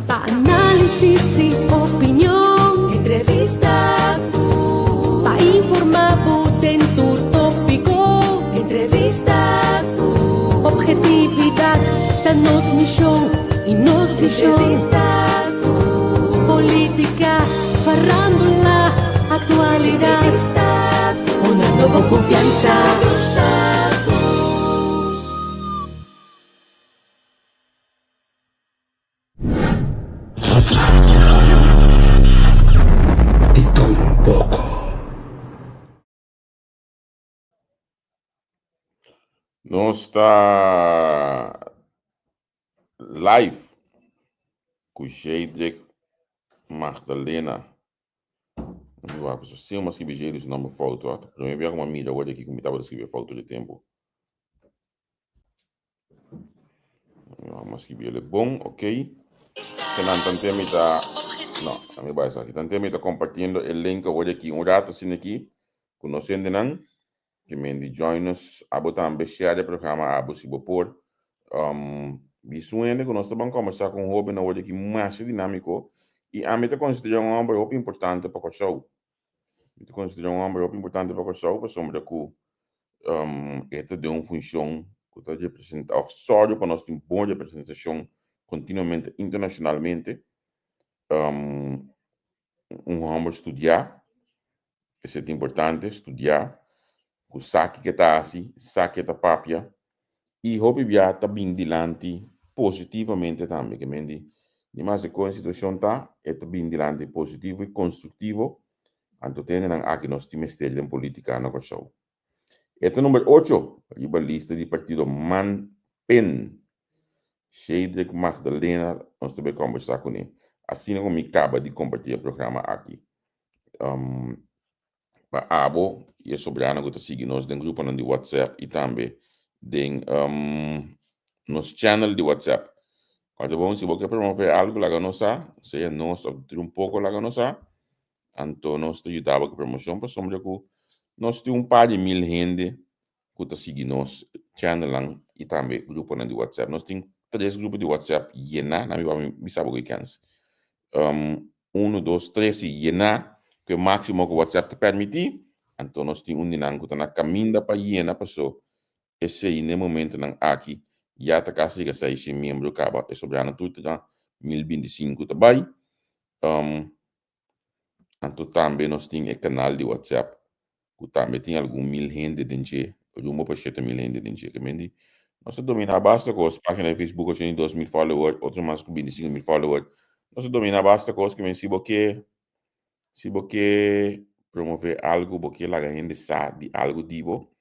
Pa análisis i opinion. Entrevista ku. Pa informá bo den tur tópiko. Entrevista ku. Ophetividat ta nos mishon i nos vishon. Entrevista ku. Polítika, farándula, aktualidat. Entrevista ku. Honrando bo konfiansa. Entrevista ku. Di tur un poko. Nos ta live ku Jedrick Magdalena. Mi wak pasobra si mi a skibi Jedrick su nomber fout wak. Prome bia ku mi a mira awor aki ku mi tabata skibi fout tur e tempu. Mi a skibi el bon, ok. Kenan tante mi ta no, mi bai esaki. Tante mi ta kompartiendo e link awor aki un rato asina aki ku nos hendenan. Ke men di join nos abo tambe share e programa abo si bo por. Um, bisu hende ku nos ta ban kombersá ku un hoben awor aki masha dinámiko i ami ta konsiderá un hòmber hopi importante pa Kòrsou. Mi ta konsiderá un hòmber hopi importante pa Kòrsou pasobra ku um, e ta den un funshon ku ta representá òf sòru pa nos tin bon representashon kontinuamente internashonalmente. Um, un hòmber studiá, esei ta importante, studiá, ku sa kiko e ta hasi, sa ke ta papia, i hopi bia ta bin dilanti positivamente tambe, ke men di, di mas e kon e situashon ta, e ta bin dilanti positivo i konstruktivo, anto te hendenan aki nos tin mester den politika na Kòrsou. E ta number ocho riba lista di partido Man Pen. Shedrick Magdalena nos ta bay combersa cune asina cu mi caba di comparti e programa aki. Um, pa abo y e sobrano cu ta sigui nos den gruponan di WhatsApp y tambe den um, nos channel di WhatsApp. Cuanto bon, si bo ke promove algo, laga nos sa, sea nos of un poco laga nos sa. Anto nos ta yuda bo ku promoshon pasobra ku nos tin un par di mil hende ku ta sigui nos channelnan i tambe gruponan di WhatsApp. Nos tin tres grupo di WhatsApp yená, na mi wak mi bisa bo ku e kens. Um, unu, dos, tres i yená ku e máksimo ku WhatsApp ta permití. Anto nos tin un di nan ku ta na kaminda pa yena paso esei n'e momentonan aki ya ta kasi yega seishen miembro kaba. E sobrano tur ta na 1025 ta bai. Um, Anto tambe nos tin e kanal di WhatsApp ku tambe tin algun mil hende den dje, rumbo pa 7000 hende den dje. Kemendi nos a dominá basta kos, página di Facebook 82,000 follower, otro mas ku 25,000 follower. Nos a dominá basta kos, kemen si bo ke si bo ke promové algu, bo ke laga hende sa di algu di bo,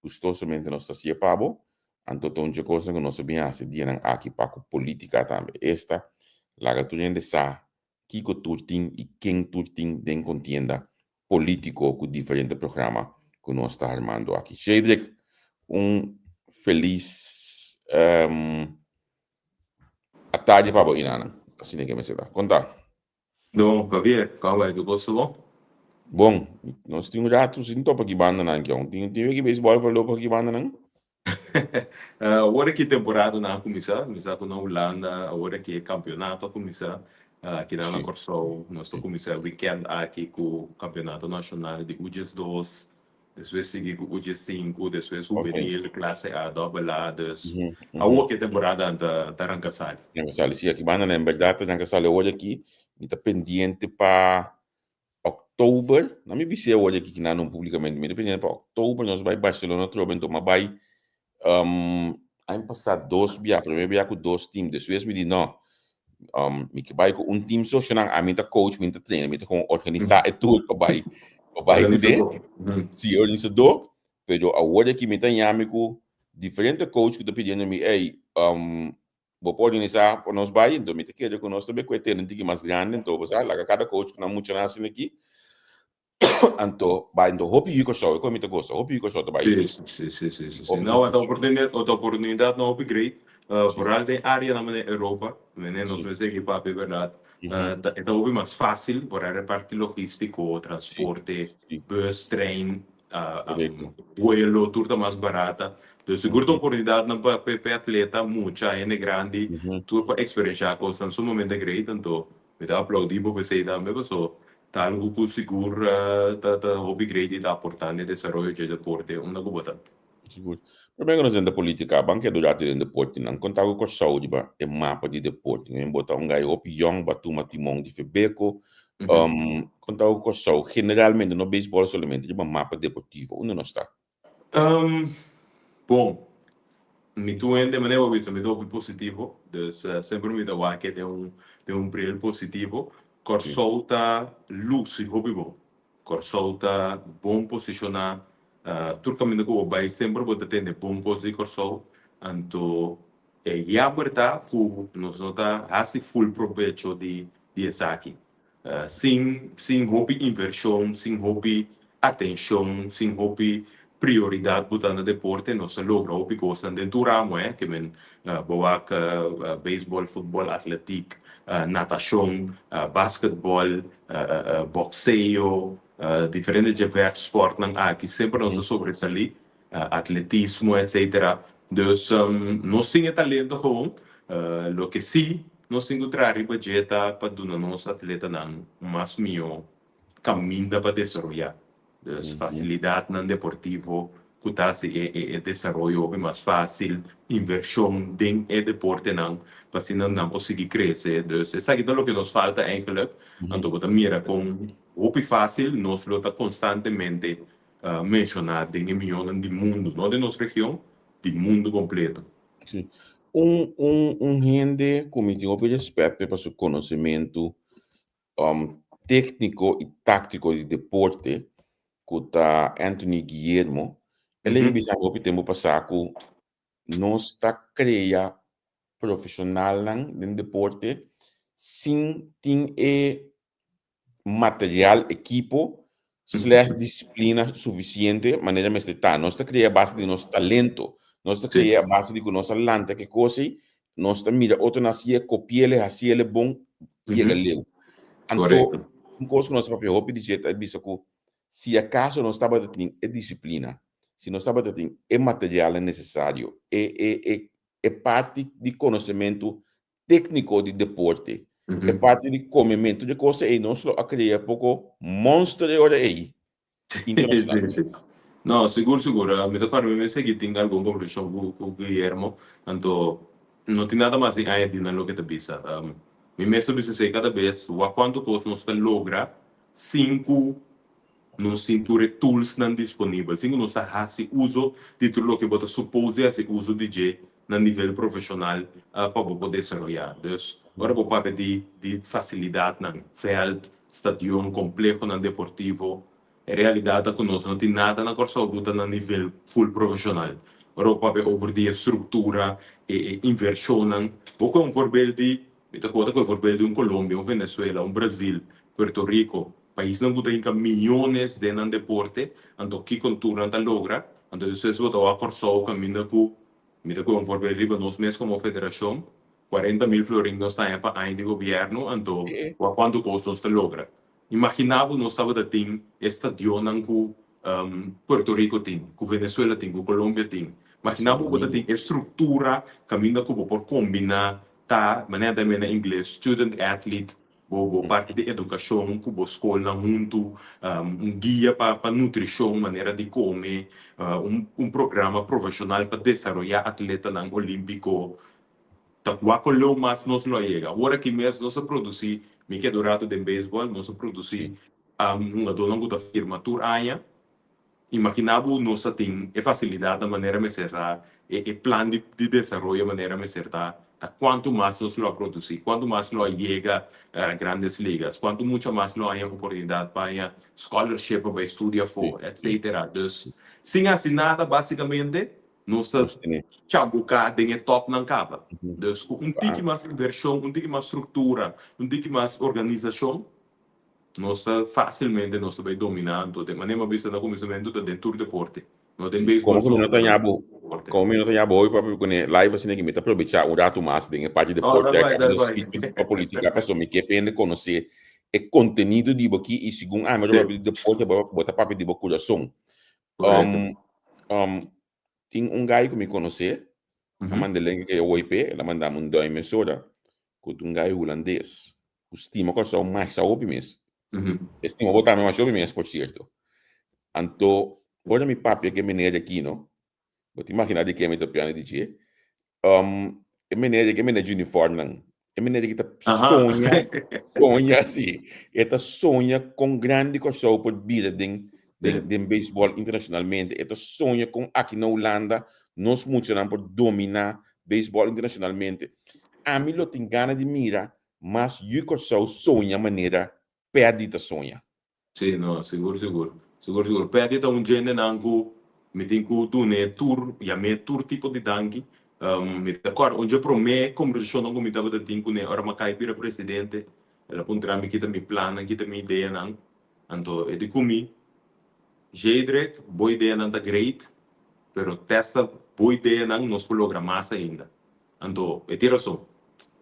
gustosamente nos ta hasié pa bo. Anto ta un dje kosnan ku nos a bin hasi dianan aki pa ku polítika tambe, esta laga tur hende sa kiko tur tin i ken tur tin den kontienda polítiko ku diferente programa ku nos ta armando aki. Shedrick, un felis atardi pa bo i nanan. Asina ke mester ta. Kon ta? Don, Javier, kon bai? Tur kos ta bon? Bon, nos tin un ratu sin topa ki bandanan kion. Tin tin wiki beisbòl voorlopig ki bandanan? Awor aki temporadanan a kuminsá, mi sa ku na Hulanda awor aki e kampionato a kuminsá, akinan na Kòrsou nos ta kuminsá e wikènt aki ku kampionato nashonal di U 12, despues sigui ku U 5, despues hubenil, klase A, dòbel A, dus awor ki e temporadanan ta ranka sali. Ranka sali, si aki banda nan en bèrdat ta ranka sali awor aki, mi ta pendiente pa Oktober, na mi bis'é awor aki ki nan publicamente, mi ta pendiente pa Oktober nos bai Barcelona atrobe, enton m'a bai um, aña pasá dos bia, primer bia ku dos team, despues mi di no, um, mi ke bai ku un team so, nan ami ta coach, mi ta trainer, mi ta kon organisá e tour pa bai, pa bai ku de, si, organisadó, pero awor aki mi ta yami ku diferente coach ku ta pidiendo mi, ey, um, Bo por organisá pa nos bai, enton mi ta kere ku nos ta be ku e tenda un tiki mas grandi, anto bo sa laga kada coach ku nan muchanan asina aki, anto bai, anto hopi yu Kòrsou, e kos mi ta gosa, hopi yu Kòrsou ta bai. Sí, sí, sí, sí, sí, sí. No, e ta oportunidad, e ta oportunidad no hopi great, vooral den áreanan manera Europa, manera nos mester aki papia berdad, ta, e ta hopi mas fácil, vooral e parti logístiko, transporte, bus, trein. Vuelo tur ta mas barata. Dus sigur ta oportunidatnan pa pa e atleta, mucha, hende grandi, tur pa eksperenshá kosnan sumamente great. Anto mi ta aplaudí bo pa esei tambe paso ta algu ku sigur ta ta hopi great i ta aportá na e desaroyo dje deporte unda ku bo ta. Sigur. Promé ku nos drenta politika, ban keda un ratu den deportenan. Kon ta ku Kòrsou riba e mapa di deporte? Bo ta un gai hopi yòn, bo a tuma timon di Febeko. Kon ta ku Kòrsou generalmente, no beisbòl solamente, riba mapa deportivo? Unda nos ta? Bon, mi tur hende manera bo bisa mi ta hopi positivo, dus semper mi ta wak den un den un bril positivo. Kòrsou ta lusi hopi bon. Kòrsou ta bon posishoná. Tur kaminda ku bo bai semper bo ta tende bon kos di Kòrsou. Anto e jammer ta ku nos no ta hasi ful probecho di di esaki. Sin sin hopi invershon, sin hopi atenshon, sin hopi prioridat bo ta na deporte nos a logra hopi kosnan den tur ramo eh, ke men bo wak beisbòl, futbòl, atletik, natashon, basketbòl, bokseo, diferente dje vechtsportnan aki semper nos a sobresalí, atletismo etcetera. Dus nos tin e talento gewoon, loke sí nos tin ku traha riba dje ta pa duna nos atletanan mas mihó kaminda pa desaroyá. Dus fasilidatnan deportivo ku ta hasi e desaroyo hopi mas fásil, invershon den e deportenan pa asina nan por sigui krese. Dus esaki ta loke nos falta eigenlijk. Anto bo ta mira kon hopi fásil nos lo ta konstantemente menshoná den e mihónan di mundu, no den nos region, di mundu kompleto. Sí. Un, un, un hende ku mi tin hopi rèspèt p'e pa su konosementu tékniko i táktiko di deporte, ku ta Anthony Guillermo, el a bisa hopi tempu pasá ku nos ta krea profeshonalnan den deporte sin tin e material, ekipo slash disiplina sufisiente manera mester ta. Nos ta krea a base di nos talento, nos ta krea a base di ku nos a lanta ke kos ei, nos ta mira otro nan hasié, kopi'el, hasiel bon, yega leu. Anto, un kos ku nos a papia hopi di dje ta bisa ku si akaso nos tabata tin e disiplina, si nos tabata tin e materialnan nesesario, e e e e parti di konosementu tékniko di deporte, e parti di komementu di kos ei, nos lo a krea poko monster e ora ei internashonalmente. No, sigur sigur. Mi ta kòrda mi mes aki tin algun kombersashon ku ku Guillermo, anto no tin nada mas di añadí na loke ta bisa. Mi mes ta bisa esei kada bes, wak kuantu kos nos ta logra sin ku Nos tin tur e toolsnan disponibel, sin ku nos ta hasi uso di tur loke bo ta supos di hasi uso di dje na nivel profeshonal pa bo por desaroyá. Dus, ora bo papia di di fasilidatnan, vèlt, stadion, komplehonan deportivo, e realidat ta ku nos no tin nada na Kòrsou ku ta na nivel ful profeshonal. Ora bo papia over di e struktura, e e invershonnan, bo kohe un voorbeeld di, mi ta kòrda kohe voorbeeld di un Colombia, un Venezuela, un Brazil, Puerto Rico, Paisnan ku ta hinka miyones den nan deporte, anto kiko tur nan ta logra? Anto despues bo ta wak Kòrsou kaminda ku, mi ta kohe un voorbeeld riba nos mes komo federashon, 40.000 florin nos ta haña pa aña di gobièrnu, anto wak kuantu kos nos ta logra. Imaginá bo nos tabata tin e stadionnan ku Puerto Rico tin, ku Venezuela tin, ku Colombia tin. Imaginá bo bo ta tin e struktura kaminda ku bo por kombiná ta, manera ta mira na ingles, student athlete, Bo bo parti di edukashon ku bo skolnan huntu, un guia pa pa nutrishon, manera di kome, un un programa profeshonal pa desaroyá atletanan olímpiko. Ta kua koló mas nos lo a yega? Awor aki mes nos a produsí, mi keda un ratu den beisbòl, nos a produsí hungadónan ku ta firma tur aña. Imaginá bo nos ta tin e fasilidatnan manera mester ta, e e plan di di desaroyo manera mester ta, ta kuantu mas nos lo a produsí, kuantu mas lo a yega Grandes Ligas, kuantu mucha mas lo a haña oportunidat pa haña scholarship pa bai studia afó, etcetera. Dus, sin hasi nada basikamente nos ta chabuká den e tòpnan kaba. Dus ku un tiki mas invershon, un tiki mas struktura, un tiki mas organisashon, Nos ta fácilmente nos ta bay dominá anto den manera mi a bisa na kuminsamentu ta den tur deporte no den Komo beisbol ku mi so no ta pero ña den bo tur deporte. komo mi no ta ña bo hopi papia kuné live asina ki mi ta probechá un ratu mas den e parti Oh, deporte dal bai, aki dal nos bai. switch pa politica pasobra mi ke pende konosé e kontenido di bo aki i segun ami Sí. papia di deporte bo bo ta papia di bo kurason. Um, um, tin un guy ku mi konosé, a manda link ke OIP, el a manda un duim mesora, ku un guy hulandes, ku stima Kòrsou masha hopi mes. E stima bo tambe masha hopi mes, por sierto. Anto, ora mi papia ku e meneer aki, no, Bo ta imagina di ken mi ta piano di dje? Um, e meneer e meneer di uniformnan. E meneer ki ta soña, soña si. E ta soña kon grandi Kòrsou por bira den den den beisbòl internashonalmente. E ta soña kon aki na Hulanda nos muchanan por dominá beisbòl internashonalmente. Ami lo tin gana di mira mas yu Kòrsou soña manera Perdi ta soña. Sí, no, sigur, sigur. Sigur, sigur. Patty ta un djendenan ku mi tin ku dun'é tur, yam'é tur tipo di danki. Mi ta kòrda un dje promé kombersashonnan ku mi tabata tin kuné ora mi a kai bira presidente. El a puntra mi ki ta mi plannan, ki ta mi ideanan. Anto e di ku mi, Jedrek, bo ideanan ta great, pero testa bo ideanan nos por logra mas ainda. Anto e tin rason.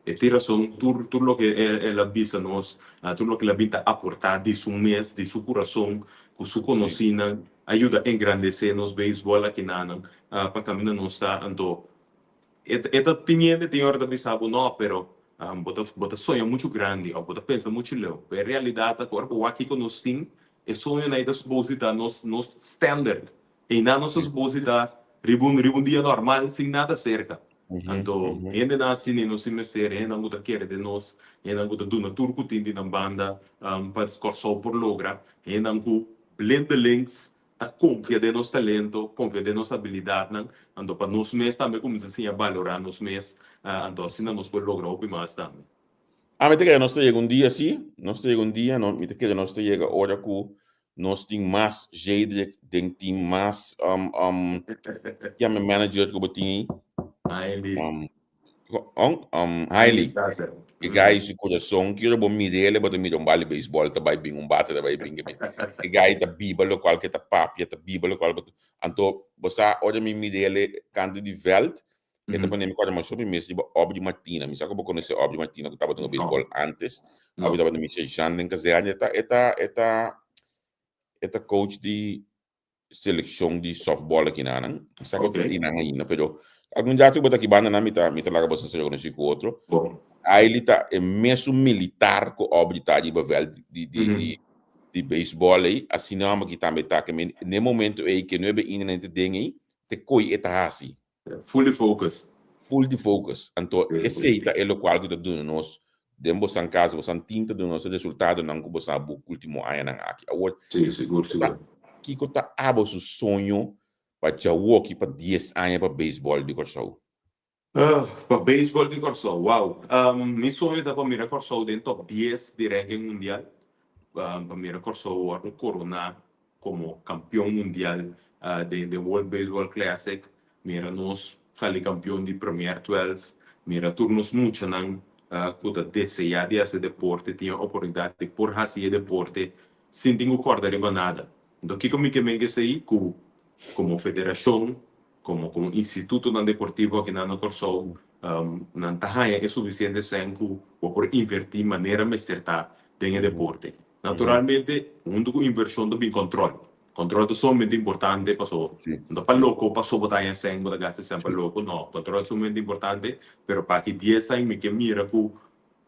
E tin rason tur tur loke el a bisa nos, tur loke el a bin ta aportá di su mes, di su kurason, ku su konosínan, a yuda engrandesé nos beisbòl akinanan pa kaminda nos ta. Anto e e ta tin hende tin ora ta bisa bo no, pero bo ta bo ta soña muchu grandi òf bo ta pensa muchu leu. Pero e realidat ta ku ora bo wak kiko nos tin, e soñonan ei ta supos di ta nos nos standard. Einan nos ta supos di ta riba un riba un dia normal sin nada serka. Anto hendenan asina nos tin mester, hendenan ku ta kere den nos, hendenan ku ta duna tur ku tin di nan banda pa Kòrsou por logra, hendenan ku blindelings ta konfia den nos talento, konfia den nos abilidatnan, anto pa nos mes tambe kuminsá siña balorá nos mes, anto asina nos por logra hopi mas tambe. Ami ta kere nos ta yega un dia si, nos ta yega un dia, no, mi ta kere nos ta yega ora ku nos tin mas Jedrick den team, mas um, um, yama manager ku bo tin ei? Hailey. Um, um, um, Hailey. E guy su corazón, quiero bo mirele, bo ta mira un bal di baseball ta bai bin, un bate ta bai bin. E guy ta biba locual ke ta papia, ta biba locual. Anto, bo sa, ora mi mirele kanto di veld, E ta pone mi kòrda mas hopi mes riba Obri Martina. Mi sa ku bo konosé Obri Martina ku tabata hunga beisbòl ántes. Obri tabata mi sergeant den kazèrne. E ta e ta e ta e ta coach di selekshon di sòftbòl aki nan. Mi sa ku ta einan ainda, pero algun dia ku bo ta aki banda nan mi ta mi ta laga boso konosí ku otro. Aili ta e mesun militar ku Obri ta riba vèlt di di di di beisbòl ei. Asina hòmber aki tambe ta. Ke men n'e momento ei ke nuebe inning nan ta den ei, te koi e ta hasi. Fully focus. Fully focus. Anto esei ta e lokual ku ta duna nos den bosan kas, bosan tin ta duna nos e resultadonan ku bosan a buk ultimo añanan aki. Awor, Sí, sigur, sigur. kiko ta abo su soño pa djawoki pa dies aña pa beisbòl di Kòrsou? Pa beisbòl di Kòrsou? Wow! Mi soño ta pa mira Kòrsou den top dies di ranking mundial. Pa mira Kòrsou wòrdu koroná komo kampion mundial den den World Baseball Classic, mira nos sali kampion di Premier 12, mira tur nos muchanan ku ta deseá di hasi deporte tin e oportunidat di por hasi e deporte sin tin ku kòrda riba nada. Enton kiko mi ke men ku esei? Ku komo federashon, komo komo institutonan deportivo akinan na Kòrsou nan ta haña e sufisiente sèn ku bo por invertí manera mester ta den e deporte. Naturalmente, huntu ku invershon ta bin kòntròl. Kòntròl ta sumamente importante paso no ta pa loko paso bo ta haña sèn bo ta gasta e sèn pa loko, no. Kòntròl ta sumamente importante, pero pa aki dies aña mi ke mira ku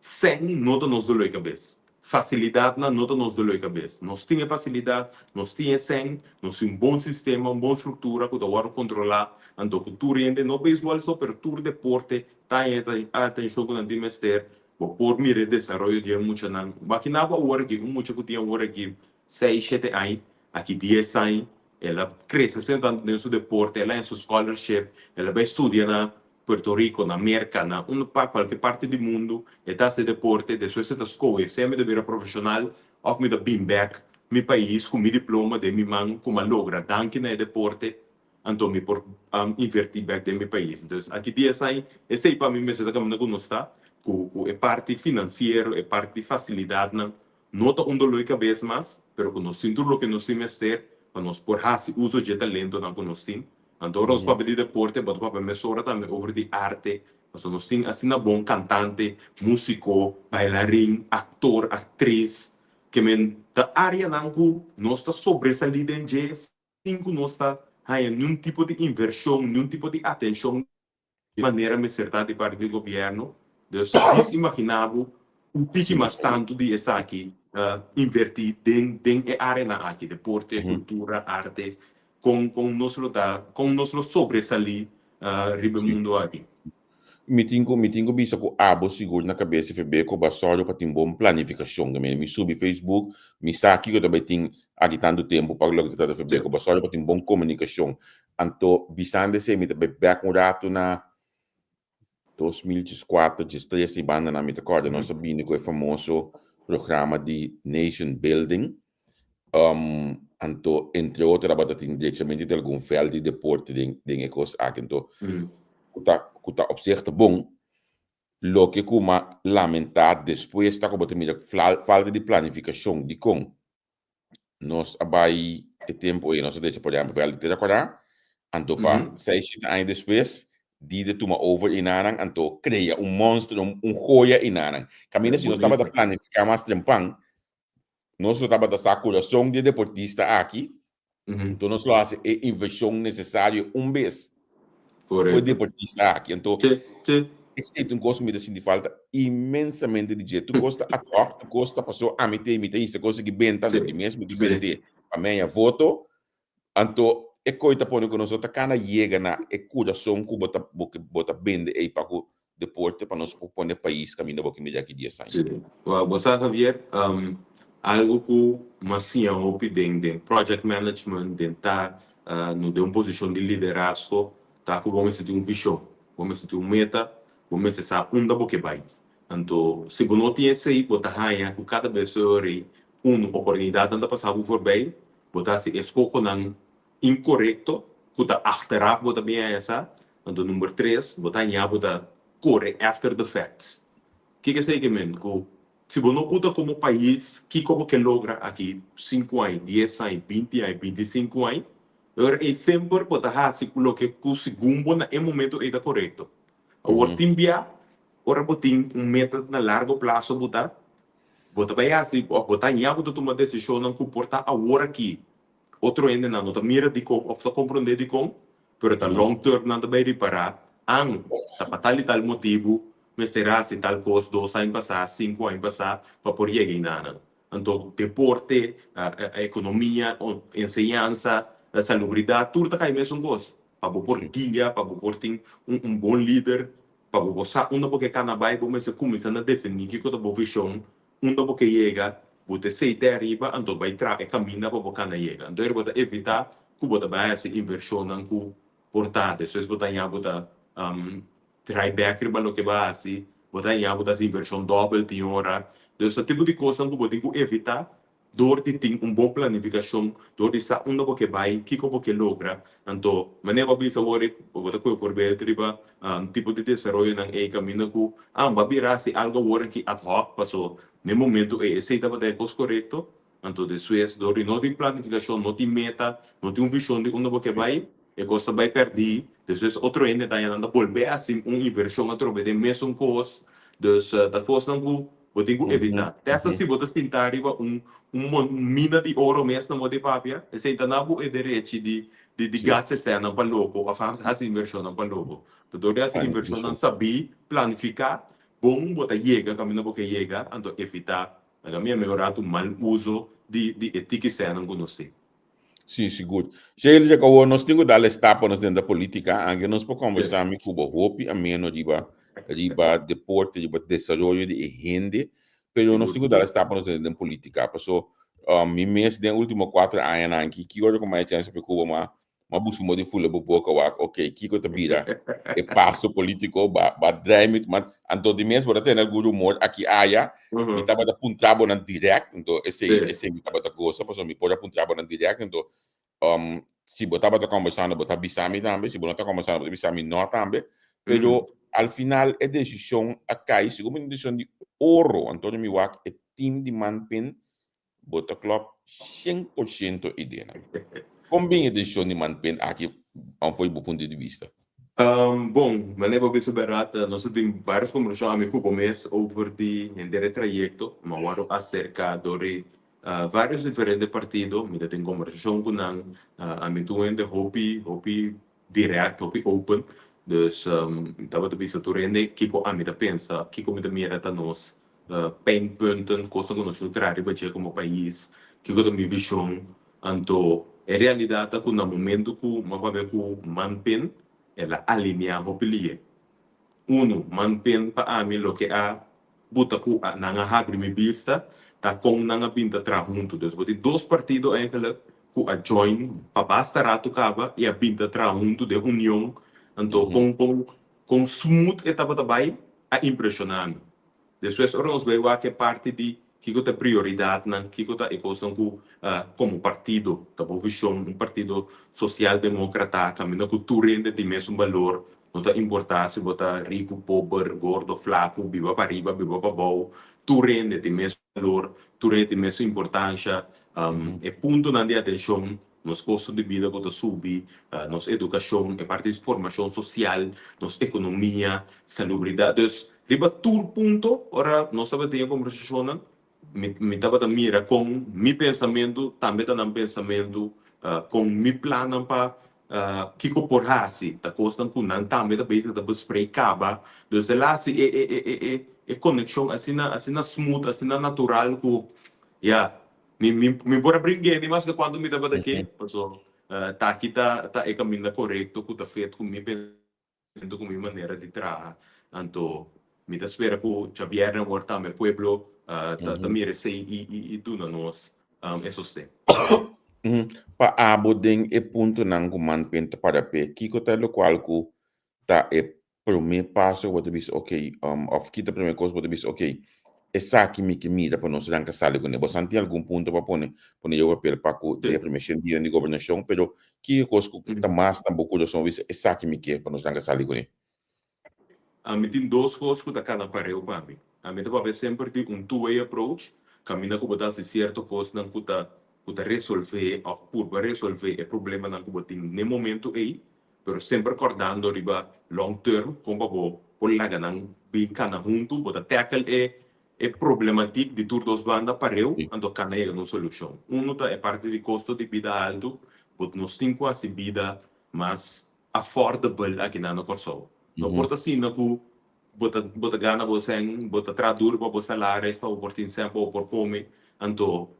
sèn no ta nos doló e kabes. Fasilidatnan no ta nos doló e kabes. Nos tin e fasilidat, nos tin e sèn, nos tin un bon sistema, un bon struktura ku ta wòrdu kontrolá, anto ku tur hende, no beisbòl so, pero tur deporte ta haña e atenshon ku nan tin mester. Bo por mira e desaroyo di e muchanan. Imagina bo awor aki, un mucha ku tin awor aki seis, shete aña, aki dies aña, el a krese asina tantu den su deporte, el a haña su scholarship, el a bai studia na Puerto Rico, na Merka, na un kualke parti di mundu, e ta hasi deporte, despues e ta skohe, sea mi ta bira profeshonal òf mi ta bin bèk mi pais ku mi diploma den mi man ku mi a logra danki na e deporte. Anto mi por inverti bek den mi pais. Dus aki di esai, esei pa mi mester ta caminda cu nos ta, cu cu e parti financiero, e parti di facilidadnan no ta un dolor di cabes mas, pero cu nos tin tur loke nos tin mester pa nos por haci uso dje talentonan cu nos tin. Anto ora nos papia di deporte, bo ta papia mesora tambe over di arte, pasobra nos tin asina bon cantante, musico, bailarin, actor, actriz, ke men ta areanan cu nos ta sobresali den dje. Sin ku nos ta haña niun tipo di invershon, niun tipo di atenshon di manera mester ta di parti di gobièrnu. Dus dis imaginá bo un tiki mas tantu di esaki invertí den den e áreanan aki, deporte, kultura, arte, kon kon nos lo ta, kon nos lo sobresalí riba e mundu aki. Mi tin ku mi tin ku bisa ku abo sigur na kabes FB ku bo a sòru pa tin bon planifikashon. Ke mene mi subi Facebook, mi sa kiko ta bai tin aki tantu tempu pa loke ta trata FB ku bo a sòru pa tin bon komunikashon. Anto bisando esei mi ta bai bèk un ratu na 2014, 13 i bandanan mi ta kòrda nos a bini ku e famoso programa di Nation Building. Anto entre otro tabata tin derechamente di algun veld di deporte den den e kos aki. Anto ku ta ku ta op zich ta bon. Loke ku m'a lamentá despues ta ku bo ta mira falta di planifikashon. Dikon? Nos a bai e tempu ei nos a decha por ehèmpel veld di Tera Kòrá, anto pa seis shete aña despues Dide tuma over enanan anto krea un monster, un joya enanan. Kaminda si nos tabata planifiká mas trempan, Nos lo tabata sa kurason di e deportista aki, anto nos lo hasi e invershon nesesario un bes ku e deportista aki. Anto esei ta un kos ku mi ta sinti falta inmensamente di dje. Tur kos ta ad hoc, tur kos ta paso ami te mi ta hisa kos aki benta, anto di mes mi ta bent'é pa mi haña voto. Anto e koi ta pone ku nos no ta kana yega na e kurason ku bo ta bo ta bende ei pa ku deporte pa nos por pone pais kaminda bo ke mira aki dies aña. Sí. Well, bo sa Javier, algo ku m'a siña hopi den den project management, den ta no den un posishon di liderazgo, ta ku bo mester tin un vishon, bo mester tin un meta, bo mester sa unda bo ke bai. Anto si bo no tin esei, bo ta haña ku kada bes ora un oportunidatnan ta pasa bo forbei, Bo ta hasi eskohonan inkorekto ku ta achteraf bo ta bin haña sa. Anto number tres, bo ta haña bo ta kore after the facts. Kiko esei ke men? Ku si bo no buta komo pais kiko bo ke logra aki sinku aña, dies aña, binti aña, 25 aña, e ora ei semper bo ta hasi ku loke ku segun bo na e momento ei ta korekto. Awor tin bia ora bo tin un meta na largo plaso bo ta Bo ta bai hasi òf bo ta haña bo ta tuma desishonnan ku por ta awor aki otro hendenan no ta mira dikon òf ta komprondé dikon, pero ta long term nan ta bai ripará, an, ta pa tal i tal motibu mester hasi tal kos dos aña pasá, sinku aña pasá pa por yega einanan. Anto deporte, ekonomia, enseñansa, salubridat, tur ta kai mesun kos. Pa bo por guia, pa bo por tin un bon lider, Pa bo por sa unda bo ke kana bai, bo mester kuminsá na definí kiko ta bo vishon, unda bo ke yega, bo ta esei te ariba, anto bai traha e kaminda pa bo kana yega. Anto bo ta evitá ku bo ta bai hasi invershonnan ku por ta despues bo ta haña bo ta drai bèk riba loke bo a hasi, bo ta haña bo ta hasi invershon dòbel tin ora. Dus ta tipo di kosnan ku bo tin ku evitá Dor di tin un bon planifikashon, dor di sa unda bo ke bai, kiko bo ke logra. Anto, manera bo a bisa awor, bo ta kohe voorbeeld riba tipo di desaroyonan ei kaminda ku, ah, bo a bira hasi algu awor aki ad hoc, paso na e momento ei esei tabata e kos korekto. Anto despues, dor di no tin planifikashon, no tin meta, no tin un vishon di unda bo ke bai, e kos ta bai pèrdí. Despues otro hende ta haña nan ta bolbe hasi un invershon atrobe den mesun kos. Dus ta kosnan ku Bo tin ku evitá. Te hasta si bo ta sintá riba un un mina di oro mes na bo di papia, esei ta na bo e derechi di di di gasta esènan pa loko òf hasi invershonnan pa loko. Ta dor di hasi invershonnan sabí, planifiká, bon bo ta yega kaminda bo ke yega, anto evitá, laga mi a mehorá tu mal uso di di e tiki sènan ku nos tin. Sí, sigur. Sheila, ya ku awor nos tin ku dal e stap pa nos drenta polítika, anke nos por kombersá mi ku bo hopi ameno riba riba deporte, riba desaroyo di e hende, pero nos tin ku dal e stap pa nos drenta den polítika. Paso mi mes den último kuater añanan aki, ki ora ku mi a chèns papia ku bo, ma ma buska un modo di fula bo boka wak, ok, kiko ta bira e paso polítiko, ba ba draai mi, ma anto di mes bo ta tene algun rumor aki aya, mi tabata puntra bo nan direct, anto esei esei mi tabata gosa, pasobra mi por a puntra bo nan direct, anto si bo tabata kombersando bo ta bisa mi tambe, si bo no ta kombersando bo ta bisa mi no tambe, pero al final e desishon a kai segun mi un desishon di oro, anto mi wak e team di Manpin Bo ta klòp 100% ideanan. Kon bin e desishon di manpen aki for di bo punto di bista? Bon, manera bo bisa bèrdat, nos a tin vários kombersashon ami ku bo mes over di henter e trayekto. Mi a wòrdu aserká dor di Varios diferente partido, mi ta tin kombersashon ku nan, ami ta un hende hopi hopi direct, hopi open, dus mi tabata bisa tur hende kiko ami ta pensa, kiko mi ta mira ta nos pijnpunten, kosnan ku nos tin traha riba dje komo pais, kiko ta mi vishon. Anto e realidat ta ku na momento ku mi a papia ku Manpin, el a alineá hopi lihe. Unu, Manpin pa ami loke a buta ku nan a habri mi bista ta kon nan a bin ta traha huntu. Dus bo tin dos partido eigenlijk ku a join pa basta ratu kaba i a bin ta traha huntu den union. Anto kon kon kon smooth e tabata bai a impreshoná mi. Despues ora nos bai wak e parti di kiko ta e prioridatnan, kiko ta e kosnan ku komo partido ta bo vishon, un partido sosialdemókrata kaminda ku tur hende tin mesun balor, No ta importá si bo ta riku, pober, gordo, flaku, biba pariba, biba pabou, tur hende tin mes balor, tur hende tin mesun importansha. E puntonan di atenshon, nos kosto di bida ku ta subi, nos edukashon, e parti di formashon sosial, nos ekonomia, salubridat. Dus, riba tur punto ora nos tabatin e kombersashonnan, Mi mi tabata mira kon mi pensamentu tambe ta nan pensamentu, kon mi plannan pa kiko por hasi ta kosnan ku nan tambe ta bezig ta besprek kaba. Dus el a hasi e e e e e konekshon asina asina smooth, asina natural ku ya mi mi mi por a bring'é ni maske kuantu mi tabata ke, paso taki ta ta e kaminda korekto ku ta fet ku mi Sinto ku mi manera di traha, anto mi ta spera ku djabièrnè awor tambe pueblo ta mira esei i duna nos e sosten. Pa abo den e puntonan ku Manpin ta para p'e, kiko ta lokual ku ta e promé paso ku bo ta bisa okey òf ki ta promé kos ku bo ta bisa okey esaki mi ke mira pa nos ranka sali kuné? Bo san tin algun punto pa pone pone yo papel pa ku den e promé shen dianan di gobernashon, pero Ki e kos ku ta mas na bo kurason bisa esaki mi ke pa nos ranka sali kuné? Ami tin dos kos ku ta kana pareu pa mi. Ami ta papia semper di un two way approach, kaminda ku bo ta hasi sierto kosnan ku ta ku ta resolvé òf purba resolvé e problemanan ku bo tin n'e momento ei, pero semper kòrdando riba long term kon pa bo por laga nan bin kana huntu, bo ta tackle e E problematik di tur dos banda pareu, anto kana yega na un solushon. Unu ta e parti di kosto di bida haltu, bot nos tin ku hasi bida mas affordable akinan na Kòrsou. No por ta asina ku bo ta bo ta gana bo sèn, bo ta traha duru pa bo salaris pa bo por tin sèn pa bo por kome, anto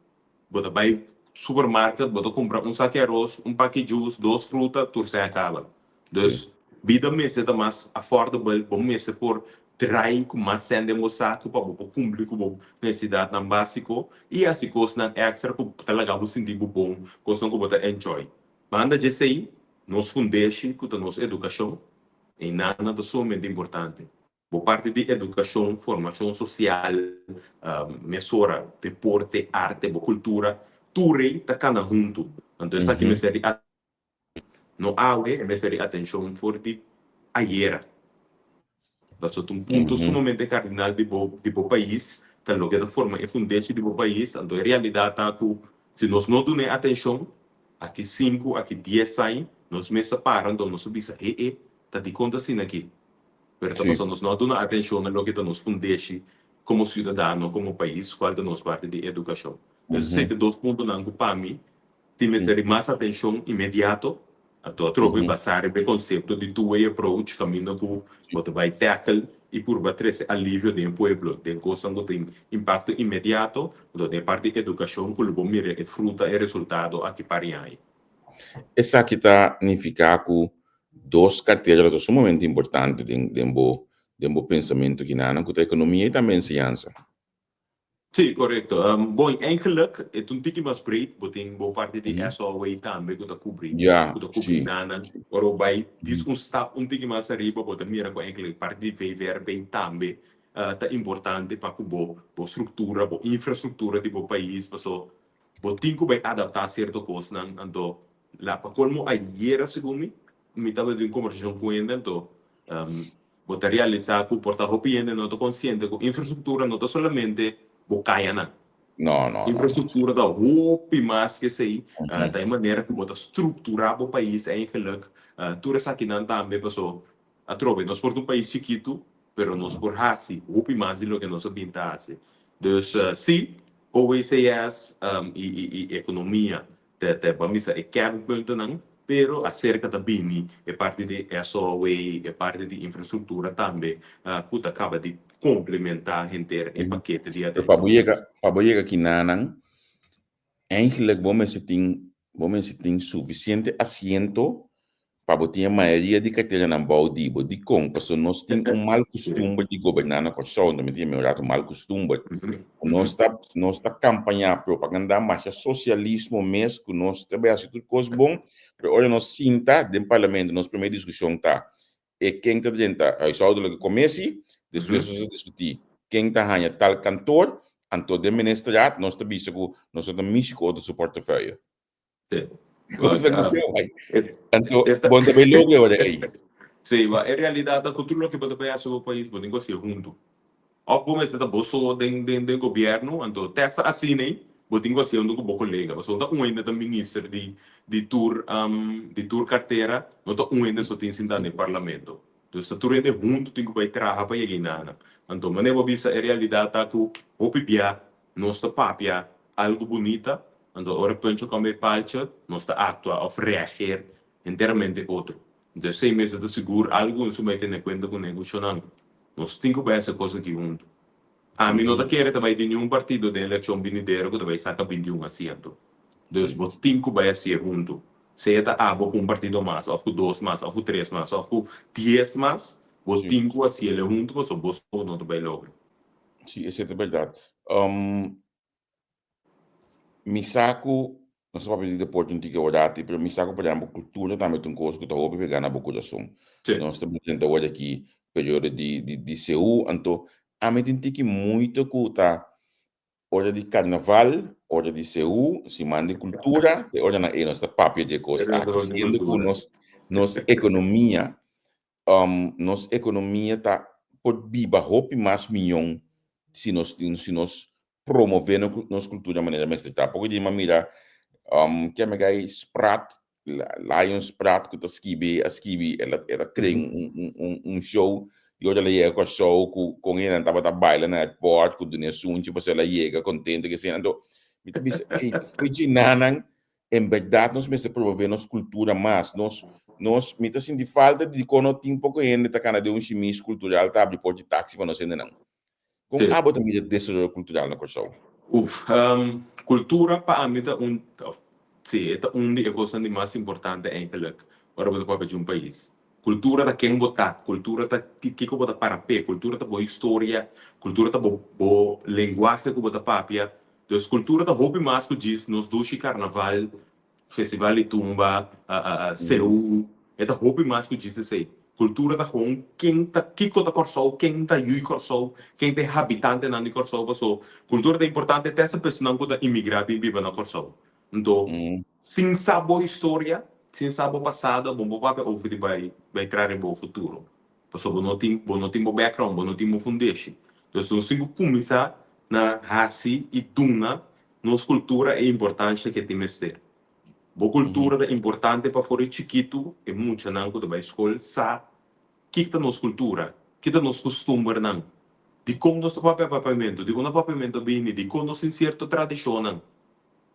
Bo ta bai supermarket, bo ta kumpra un saki aros, un paki juice, dos fruta, tur sèn a kaba. Dus, bida mester ta mas affordable, bo mester por drai ku mas sèn den bo saku pa bo por kumpli ku bo nesesidatnan básiko i hasi kosnan èkstra ku ta laga bo sinti bo bon, kosnan ku bo ta enjoy. Banda djesei, nos fundeshi ku ta nos edukashon, einan nan ta sumamente importante. Bo parti di edukashon, formashon sosial, mesora, deporte, arte, bo kultura, tur ei ta kana huntu. Anto esaki mester di no awe, e mester di atenshon for di ayera. Pasobra ta un punto sumamente kardinal di bo di bo pais, ta loke ta forma e fundeshi di bo pais. Anto e realidat ta ku si nos no duna e atenshon, aki sinku, aki dies aña, nos mes ta para anto nos ta bisa, he e, ta dikon ta asina aki? Pero ta pasobra nos no a duna atencion na loke ta nos fundeshi como ciudadano, como pais, cual ta nos parti di educacion. Entonces esey ta dos puntonan cu pa mi tin mester di mas atencion inmediato, anto atrobe basa riba e concepto di two way approach caminda cu bo ta bay tackle y purba trece alivio den e pueblo den cosnan cu tin impacto inmediato, anto den e parti di educacion cu lo bo mira e fruta, e resultado aki par di aña. Esaki ta nifica cu dos cartera lo ta sumamente importante den den bo den bo pensamentu kinanan ku ta ekonomia i tambe enseñansa. Sí, korekto. Bon, eigenlijk e ta un tiki mas breed, bo tin bo parti di SOA tambe ku ta kubri Ya, ku ta kubri sí. nanan. Ora bo bai dis un stap un tiki mas ariba bo ta mira ku eigenlijk e parti di VVRP tambe ta importante pa ku bo bo struktura, bo infrastruktura di bo pais, paso bo tin ku bai adaptá sierto kosnan, anto La pa colmo ayera segun mi, mi tabata den un conversacion cu hende anto bo ta realisa cu por ta hopi hende no ta consciente cu infrastructura no ta solamente bo cayanan. No, no, no, no. Infrastructura ta hopi mas cu esey, ta e manera cu bo ta structura bo pais eigenlijk. Tur esakinan tambe paso atrobe nos por ta un pais chikitu pero nos por haci hopi mas di loke nos a bin ta haci. Dus si. OECS i ekonomia ta ta ban bisa e kernpuntennan, pero aserka ta bini e parti di SOW, e parti di infrastruktura tambe ku ta kaba di komplementá henter e pakete di Pero pa bo atenshon. yega pa bo yega kinanan Eigenlijk bo mester tin bo mester tin sufisiente asiento pa bo tin e mayoria di karteranan bou di bo. Dikon? Pasobra nos tin un mal kustumber di goberná na Kòrsou, no mi tin un ratu mal kustumber. Ku nos ta nos ta kampañá, propagandá masha sosialismo mes, ku nos ta bai hasi tur kos bon, pero ora nos sinta den parlamento nos primer diskushon ta e ken ta drenta huishoudelijke commissie, despues nos ta discuti ken ta haña tal kantoor, anto den ministerraad nos ta bisa ku nos no ta mishi ku otro su portefeuille. Sí. Kos ta ku seu bai. Anto bo no ta bai logra e ora ei. Sí, ma e realidad ta ku tur loke bo ta bai hasi bo pais bo tin ku hasié huntu. Of bo mester ta bo so den den den gobierno, anto testa asina ei bo tin ku hasié huntu ku bo kolega, pasobra no ta un hende ta minister di di tur di tur kartera, no ta un hende so tin sintá den parlamento. Dus ta tur hende huntu tin ku bai traha pa yega einana. Anto manera bo bisa e realidat ta ku hopi bia nos ta papia algu bunita, anto ora e puncho kòm e palcha nos ta aktua òf reageer enteramente otro. Anto esei mester ta sigur algu ku nos bai tene kuenta ku negoshonan. Nos tin ku bai hasi kos aki huntu. Ami no ta kere ta bai tin niun partido den elekshon binidero ku ta bai saka 21 asiento. Dus bo tin ku bai hasié huntu. Sea ta abo ku un partido mas òf ku dos mas òf ku tres mas òf ku dies mas, bo tin ku hasiel huntu pasobra bo so no ta bai logra. Sí, esei ta bèrdat. Mi sa ku nos a papia di deporte un tiki awor pero mi sa ku por ehempel kultura tambe ta un kos ku ta hopi pegá na bo kurason. Nos ta presenta awor aki periodo di di di seú, anto ami tin tiki moito ku ta ora di karnaval, ora di seú, siman di kultura, e oranan ei nos ta papia di e kos aki, siendo ku nos nos ekonomia nos ekonomia ta por biba hopi mas miyon si nos tin si nos promove nos kultura manera mester ta. Poko di mi a mira ke mi gai Spratt, Lion Spratt ku ta skibi a skibi el a el a krea un un un show i ora el a yega Kòrsou ku kon e nan tabata baila na airport ku dune sunchi pasobra el a yega kontento ke esei. Anto mi ta bisa ey ta fo'i djinanan En berdad nos mester promove nos cultura mas. Nos, nos, mi ta sinti falta di dikon no tin poko hende ta kana den un shimis cultural ta abri porta di taxi pa nos hendenan. Kon abo ta mira desaroyo cultural na Kòrsou? Uf, cultura pa ami ta un, of, si, e ta un di e kosnan di mas importante eigenlijk ora bo ta papia di un pais. Cultura ta ken bo ta, cultura ta kiko bo ta para p'e, cultura ta bo historia, cultura ta bo, bo lenguahe ku bo ta papia. Dus kultura ta hopi mas ku djis nos dushi karnaval, festival di tumba, seú. E ta hopi mas ku djis esei. Kultura ta gewoon ken ta, kiko ta Kòrsou, ken ta yui Kòrsou, ken ta e habitantenan di Kòrsou. Paso kultura ta importante te hasta personan ku ta imigrá bin biba na Kòrsou. Anto sin sa bo historia, sin sa bo pasado, bo no por papia over di bai bai traha riba bo futuro. Pasobra bo no tin bo no tin bo background, bo no tin bo fundeshi. Dus nos tin ku kuminsá na hasi i duna nos kultura e importansha ku e tin mester. Bo kultura ta importante pa for di chikitu e muchanan ku ta bai skol sa kiko ta nos kultura, ki ta nos kustumbernan, dikon nos ta papia papiamentu, dikon nos papiamentu a bini, dikon nos tin sierto tradishonnan.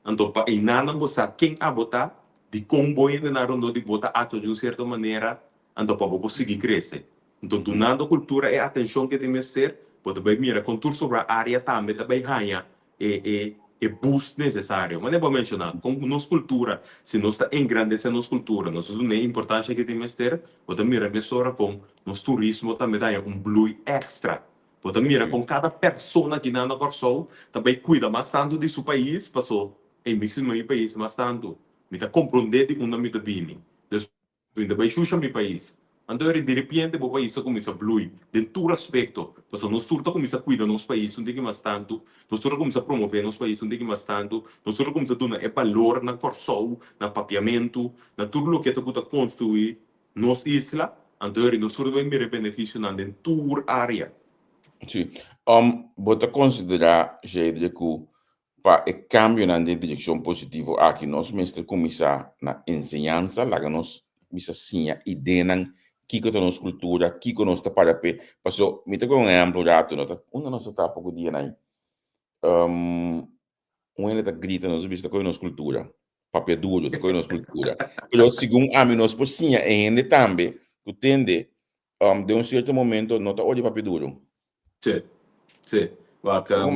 Anto pa einanan bo sa ken abo ta, dikon bo hendenan rondó di bo ta aktua di un sierto manera, Anto pa bo por sigui krese. Anto dunando kultura e atenshon ke tin mester, bo ta bai mira kon tur sobra área tambe ta bai haña e e e boost nesesario. Manera bo a menshoná, kon nos kultura, si nos ta engrandesé nos kultura, nos ta dun'é e importansha ke tin mester, bo ta mira mesora kon nos turismo tambe ta haña un blui èkstra. Bo ta mira kon kada persona kinan na Kòrsou ta bai kuida mas tantu di su pais, paso ey mi stima mi pais mas tantu, mi ta komprondé di unda mi ta bini. Dus Mi ta bai shusha mi pais. Anto eri diripiente bo pais ta kuminsá blui den tur aspekto. Pasobra nos tur ta kuminsá kuida nos pais un tiki mas tantu, nos tur ta kuminsá promové nos pais un tiki mas tantu, nos tur ta kuminsá duna e balor na Kòrsou, na papiamentu, na tur loke ta ku ta konstruí nos isla. Anto eri nos tur ta bai mira e benefisionan den tur área. Sí. Bo ta konsiderá, Jeidre, ku Pa e kambionan den direkshon positivo aki nos mester kuminsá na enseñansa, laga nos bisa siña idenan kiko ta nos kultura, kiko nos ta para p'e. Paso mi ta kohe un ehèmpel un ratu, no ta unda nos ta ta poko dianan ei? Un hende ta grita nos bisa ta koe nos kultura. Papia duro ta koe nos kultura. Pero segun ami nos por siña e hende tambe ku tende um, den un sierto momento no ta ora di papia duro. Sí, sí. Wak, um,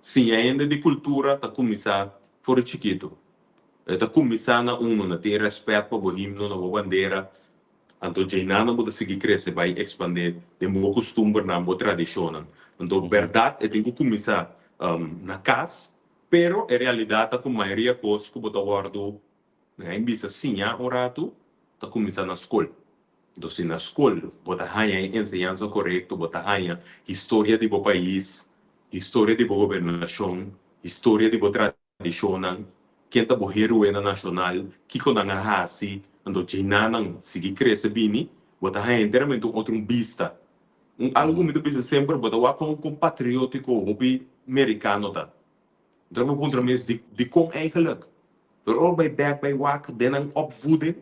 siña hende di kultura ta kuminsá for di chikitu. E ta kuminsá na uno na tin rèspèt pa bo himno, na bo bandera. Anto djeinan bo ta sigui krese bai ekspandé den bo kustumbernan, bo tradishonnan. Anto bèrdat e tin ku kuminsá na kas, pero e realidat ta ku mayoria kos ku bo ta wòrdu, nan bisa siña un ratu, ta kuminsá na skol. Anto si na skol bo ta haña e enseñansa korekto, bo ta haña historia di bo pais, historia di bo gobernashon, historia di bo tradishonnan, ken ta bo heroenan nashonal, kiko nan a hasi, anto djeinanan sigui krese bini, bo ta haña enteramente un otro un bista. Un algu ku mi ta bisa semper, bo ta wak kon kon patriótiko hopi merikano ta. Anto mi puntra mes, di dikon eigenlijk? Pero ora bo bai bèk bai wak den nan opvoeding,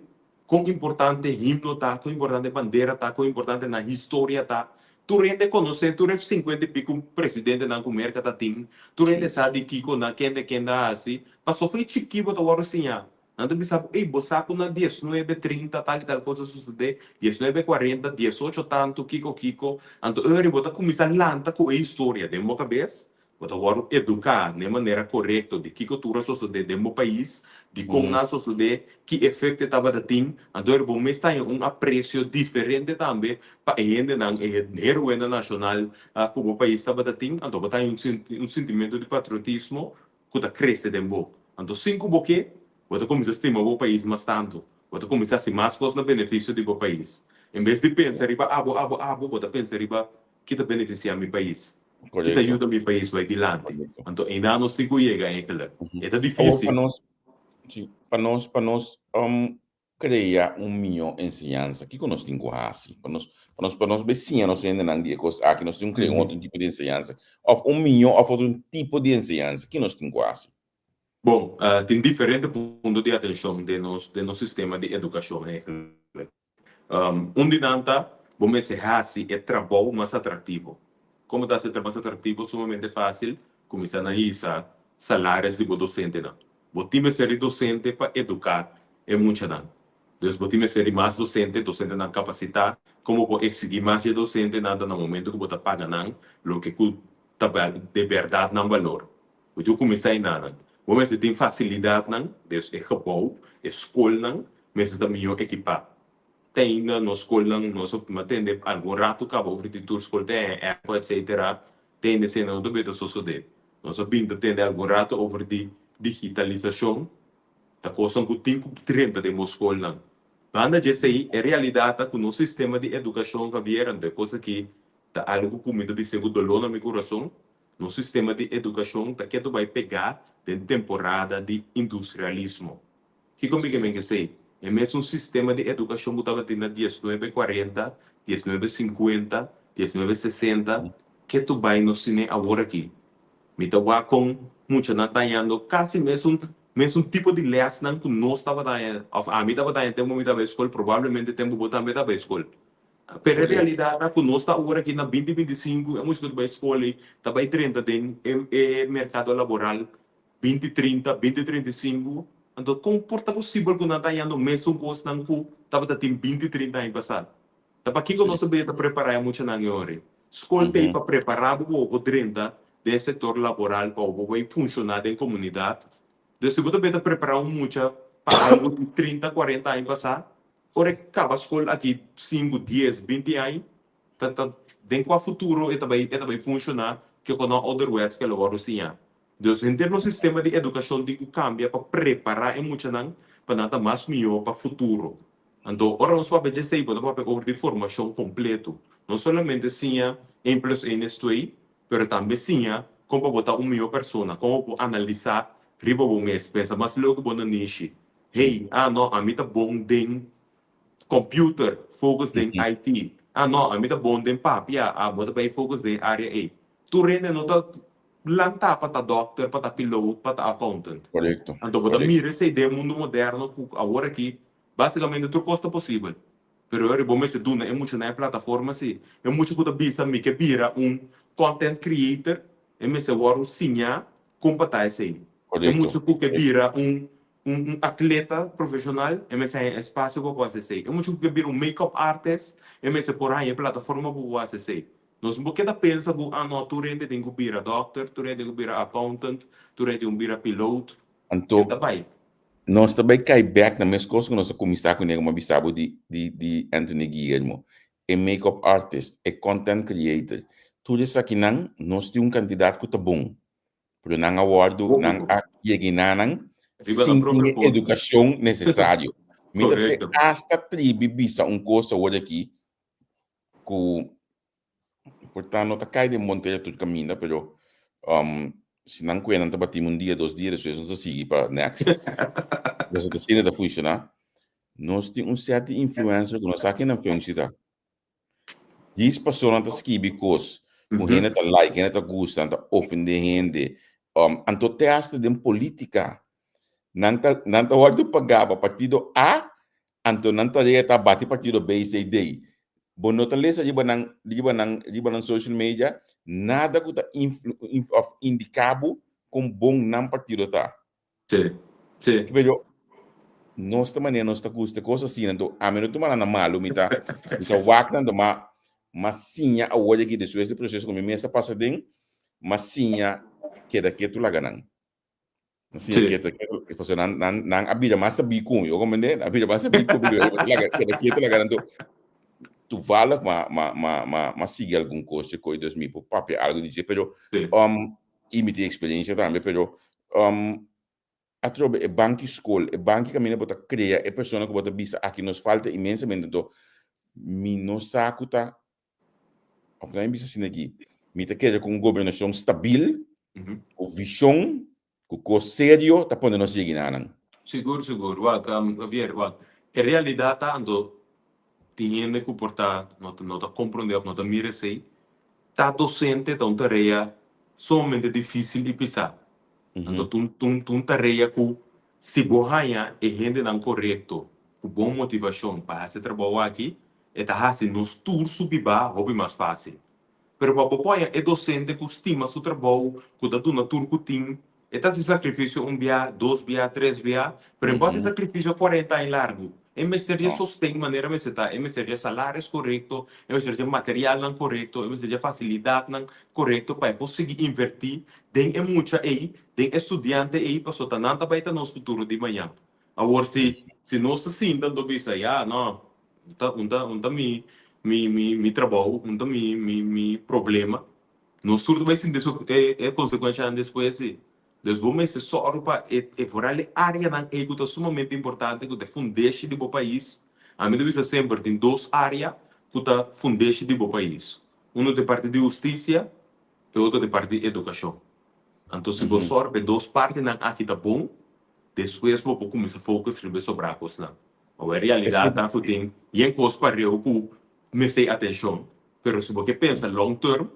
Kon importante himno ta, kon importante bandera ta, kon importante nan historia ta. Tur hende konosé tur e sinkuenta i piku presidentenan ku Merka ta tin. Tur hende sa di kiko nan kende kende a hasi. Pasobra e chikí bo ta wòrdu siñá. Nan ta bisa bo, ey, bo sa ku na diesnuebe trinta tal i tal kos a sosodé, diesnuebe kuarenta, diesocho tantu, kiko kiko. Anto e ora bo ta kuminsá lanta ku e historia den bo kabes. Bo ta wòrdu eduká na e manera korekto di kiko tur a sosodé den bo pais, dikon nan a sosodé, ki efekto e tabata tin. Anto bo mes ta haña un apresio diferente tambe pa e hendenan, e héroenan nashonal ku bo pais tabata tin. Anto bo ta haña un sintimentu di patriotismo ku ta krese den bo. Anto sin ku bo ke, bo ta kuminsá stima bo pais mas tantu. Bo ta kuminsá hasi mas kos na benefisio di bo pais. En bes di pensa riba abo, abo, abo, bo ta pensa riba ki ta benefisiá mi pais. Ki ta yuda mi pais bai dilanti. Anto einan nos tin ku yega eigenlijk. E ta difisil. Pa nos, si, pa nos, pa nos um, krea un mihó enseñansa, kiko nos tin ku hasi? Pa nos, pa nos, pa nos bai siña nos hendenan di e kos aki, nos tin ku krea un otro tipo di enseñansa. Òf un mihó òf otro tipo di enseñansa, ki nos tin ku hasi? Bon, tin diferente punto di atenshon den nos, den nos sistema di edukashon eigenlijk. Un di nan ta, bo mester hasi e trabou mas atraktivo. Komo ta hasi e trabou mas atraktivo? Sumamente fásil, kuminsá na hisa salaris di bo dosentenan. Bo tin mester di dosente pa eduká e muchanan. Dus bo tin mester di mas dosente, dosentenan kapasitá. Komo bo eksigí mas di e dosentenan ta na momento ku bo ta paga nan loke ku ta de bèrdat nan balor. Bo tin ku kuminsá enanan. Bo mester tin fasilidatnan, dus e gebou, e skolnan mester ta mihó ekipá. Te ainda nos skolnan, nos a tende algun ratu kaba over di tur skol te haña airco etcetera, te ainda esei no ta beta sosodé. Nos a bin ta tende algun ratu over di digitalisashon, ta kosnan ku tin ku drenta den bo skolnan. Banda dje esei, e realidat ta ku nos sistema di edukashon, Javier, anto e kos aki ta algu ku mi ta bis'é ku doló na mi kurason, Nos sistema di edukashon ta ketu bai pegá den temporada di industrialismo. Kiko mi ke men esei? E mesun sistema di edukashon ku tabatin na diesnuebe kuarenta, diesnuebe sinkuenta, diesnuebe sesenta, ketu bai nos tine awor aki. Mi ta wak kon muchanan ta hañando kasi mesun mesun tipo di lèsnan ku nos tabata haña òf ami tabata haña tempu mi tabata bai skol, probablemente tempu bo tambe tabata bai skol. Pero e realidat ta ku nos ta awor aki na binti binti sinku, e mucha ku ta bai skol ei ta bai drenta den e merkado laboral binti trinta, binti trinta i sinku. Anto kon por ta posibel ku nan ta hañando mesun kosnan ku tabata tin binti trinta aña pasá? Ta pakiko nos ta bira ta prepará e muchanan e ora ei? Skol ta ei pa prepará bo pa bo por drenta den e sektor laboral, pa bo por bai funshoná den komunidat. Dus si bo ta bira ta prepará un mucha pa algu di trinta, kuarenta aña pasá, Ora e kaba skol aki sinku, dies, binti aña, ta ta den kua futuro e ta bai e ta bai funshoná ke ku no ouderwets ke lo wòrdu siñá. Dus henter nos sistema di edukashon tin ku kambia pa prepará e muchanan pa nan ta mas mihó pa futuro. Anto ora nos papia djesei bo ta papia over di formashon kompleto. No solamente siña een plus een es twee, pero tambe siña kon pa bo ta un mihó persona, kon bo por analisá riba bo mes, pensa mas leu ku bo na nishi. Hey, ah no, ami ta bon den computer, focus den IT. Ah no, ami ta bon den papia, ah bo ta bay focus den e area ey. Tur hende no ta lanta pa ta dokter, pa ta piloot, pa ta accountant. Correcto. Anto bo ta mira esey den e mundo moderno cu awor aki basicamente tur cos ta posibel. Pero ora bo mester duna e muchanan e plataforma si. E mucha cu ta bisa mi ke bira un content creator, e mester wordo siña. Kon pa ta esei? E mucha ku ke bira un un atleta profeshonal e mester haña espasio pa por hasi esei. E mucha ku ke bira un make-up artist e mester por haña e plataforma pa por hasi esei. Nos no por keda pensa ku ah no tur hende tin ku bira dòkter, tur hende tin ku bira accountant, tur hende tin ku bira piloot. Anto E ta bai. nos ta bai kai bèk na mes kos ku nos a kuminsá kuné ku mi a bisa bo di di di Anthony Guillermo. E make-up artist, e content creator, tur esakinan nos tin un kantidat ku ta bon. Pero nan a wòrdu, nan a yega nan sin tin e edukashon nesesario. Mi ta te asta tribi bisa un kos awor aki ku por ta no ta kai den bon tera tur kaminda, pero si nan kue nan ta batim un dia, dos dia, despues nos ta sigui pa next. Pasobra ta asina ta funshoná. Nos tin un set di influencer ku no sa ken nan functie ta. Djis pasobra nan ta skibi kos ku hende ta like, hende ta gusta, nan ta ofendé hende. Anto te asta den polítika nan ta nan ta wòrdu pagá pa partido A, anto nan tarea ta bati partido B, C, D. Bo no ta lesa riba nan riba nan riba nan social media nada ku ta influ òf indiká bo kon bon nan partido ta. Sí, sí. Pero nos ta manera nos ta gusta cos asina, anto ami no tuma nan na malu, mi ta mi ta wak nan, ma ma siña awor aki despues di proceso ku mi mes a pasa den, ma siña keda ketu laga nan. Ma siña keda ketu, pasobra nan nan nan a bira mas sabí ku mi, bo comprende? Nan a bira mas sabí ku mi, laga keda ketu laga nan, anto toevallig ma ma ma ma ma sigui algun kos dje koe, dus mi por papia algu di dje, pero i mi tin experiencia tambe, pero atrobe e banki skol, e banki kaminda bo ta krea e persona ku bo ta bisa aki nos falta inmensamente, anto mi no sa ku ta, òf nan bisa asina aki, mi ta kere ku un gobernashon stabil, ku vishon, ku kos serio ta pone nos yegi na nan. Sigur, sigur. Wak, Javier, wak, e realidat ta anto tin hende ku por ta no ta no ta komprondé òf no ta mira esei, Ta docente ta un tarea sumamente dificil y pisa. Anto ta un ta un tarea cu si bo haña e hendenan corecto cu bon motivacion pa haci e trabou aki, e ta haci nos tur su biba hopi mas facil. Pero pa bo por haña e docente cu stima su trabou, cu ta duna tur cu tin, E ta hasi sakrifisio un bia, dos bia, tres bia, pero e bo hasi sakrifisio kuarenta aña largu. E mester di e sosten manera mester ta, e mester di e salaris korekto, e mester di e materialnan korekto, e mester di e fasilidatnan korekto pa e por sigui invertí den e mucha ei, den e studiante ei, pasobra ta nan ta bai ta nos futuro di mañan. Awor si si nos ta sinta anto bisa, ya, no, un ta un ta un ta mi mi mi mi trabou, un ta mi mi mi problema, Nos tur ta bai sinti su e e konsekuenshanan despues sí. Dus bo mester sòru pa e e foral e áreanan ei ku ta sumamente importante ku ta e fundeshi di bo pais. Ami ta bisa semper tin dos área ku ta fundeshi di bo pais. Unu ta e parti di hustisia, e otro ta e parti di edukashon. Anto si bo sòru pa e dos partinan aki ta bon, despues bo por kuminsá focus riba e sobrá kosnan. Awor e realidat ta ku tin yen kos pareu ku mester atenshon. Pero si bo ke pensa long term,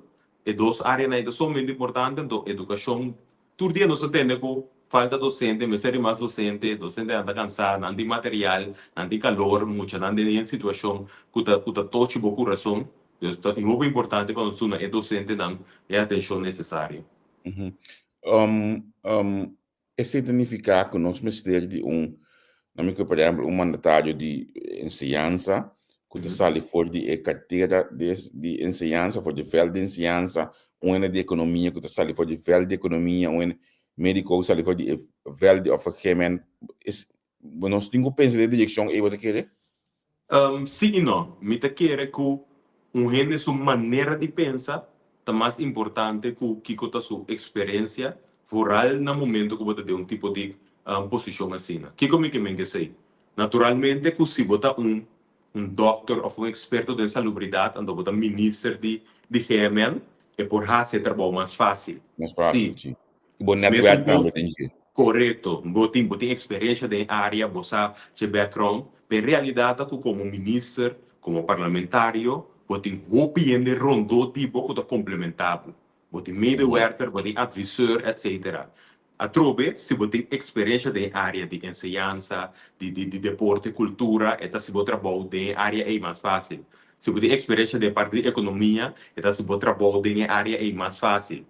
e dos areanan ei ta sumamente importante, anto edukashon, tur dia nos ta tende ku falta dosente, mester di mas dosente, dosentenan ta kansá, nan tin material, nan tin kalor, muchanan den yen situashon ku ta ku ta tochi bo kurason, dus ta hopi importante pa nos duna e dosentenan e atenshon nesesario. Esei ta nifiká ku nos mester di un, na mi por ehèmpel, un mandatario di enseñansa ku ta sali for di e kartera di enseñansa, for di vèlt di enseñansa, un hende di ekonomia ku ta sali for di vèlt di ekonomia, un hende médiko ku sali for di e vèlt di òf GMN. Nos tin ku pensa den e direkshon ei, bo ta kere? Sí i no. Mi ta kere ku un hende su manera di pensa ta mas importante ku kiko ta su eksperensia vooral na momento ku bo ta den un tipo di posishon asina. Kiko mi ke men ku esei? Naturalmente ku si bo ta un un dòkter òf un eksperto den salubridat anto bo ta minister di di GMN e por hasi e trabou mas fásil. Mas fásil, sí. I bo netwerk tambe den dje. Korekto. Bo tin bo tin eksperensia den e área, bo sa dje background. Pero e realidat ta ku komo minister, komo parlamentario, bo tin hopi hende rondó di bo ku ta komplementá bo. Bo tin medewerker, bo tin adviseur, etcetera. Atrobe, si bo tin eksperensia den e área di enseñansa, di di di deporte, kultura, e ta hasi bo trabou den e área ei mas fásil. Si bo tin eksperensia den e parti di ekonomia, e ta hasi bo trabou den e área ei mas fásil.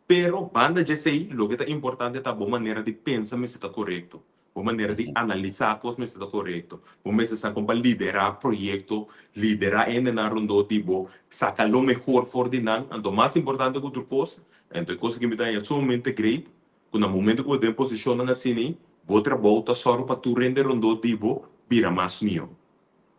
Pero banda dje esei, loke ta importante ta bo manera di pensa mester ta korekto, bo manera di analisá kos mester ta korekto, bo mester sa kon pa liderá proyekto, liderá hendenan rondó di bo, saka lo mehor for di nan. Anto mas importante ku tur kos, anto e kos aki mi ta haña sumamente great, ku na momento ku bo den posishonnan asina, bo trabou ta sòru pa tur hende rondó di bo bira mas mihó.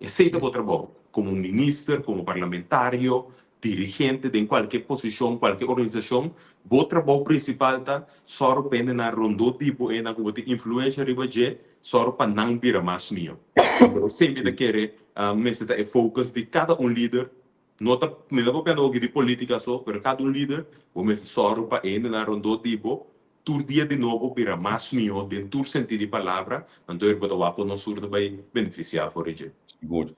Esei ta bo trabou, komo minister, komo parlamentario, dirigente den kualke posishon, kualke organisashon, bo trabou prinsipal ta sòru pa hendenan rondó di bo, hendenan ku bo tin influensha riba dje, sòru pa nan bira mas mihó. Anto esei mi ta kere mester ta e focus di kada un lider, no ta, mi no ta papiando oki di politica so, pero kada un lider bo mester sòru pa e hendenan rondó di bo Tur dia di nobo bira mas mihó den tur sentí di palabra, anto er bo ta wak ku nos sur ta bai benefisiá for di dje. Good.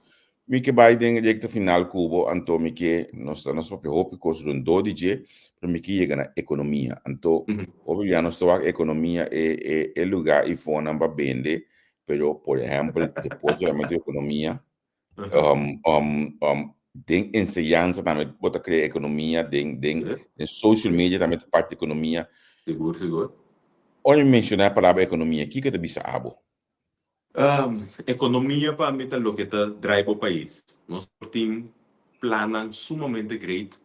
Mi ke bai den rekta final ku bo, anto mi ke, nos ta nos papia hopi kos rondó di dje, pero mi ke yega na ekonomia. Anto, hopi bia nos ta wak ekonomia e e e lugá i fonan pa bende, pero por ehèmpel, deporte solamente ekonomia, Den enseñansa tambe bo ta crea economia, den, den, den social media tambe ta parte economia. Sigur, sigur. Ora mi menciona e palabra economia, kiko ta bisa abo? Economia pa mi ta loke ta draai bo pais. Nos por tin plannan sumamente great,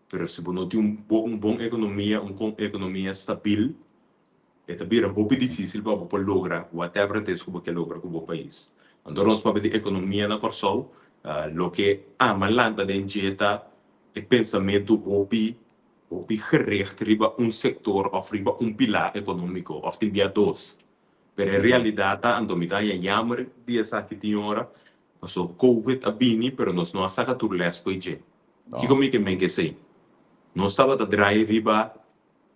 pero si bo no tin un bon, un bon economia, un con economia stabil, E ta bira hopi difísil pa bo por logra whatever it is ku bo ke logra ku bo pais. Anto nos papia di ekonomia na Kòrsou, loke ama lanta den dje ta e pensamentu hopi hopi gericht riba un sektor òf riba un pilá ekonómiko òf tin bia dos. Pero e realidat ta, anto mi ta haña yamer di esaki tin ora, pasobra Covid a bini pero nos no a saka tur lès fo'i dje. Kiko mi ke men ku esei? Nos tabata draai riba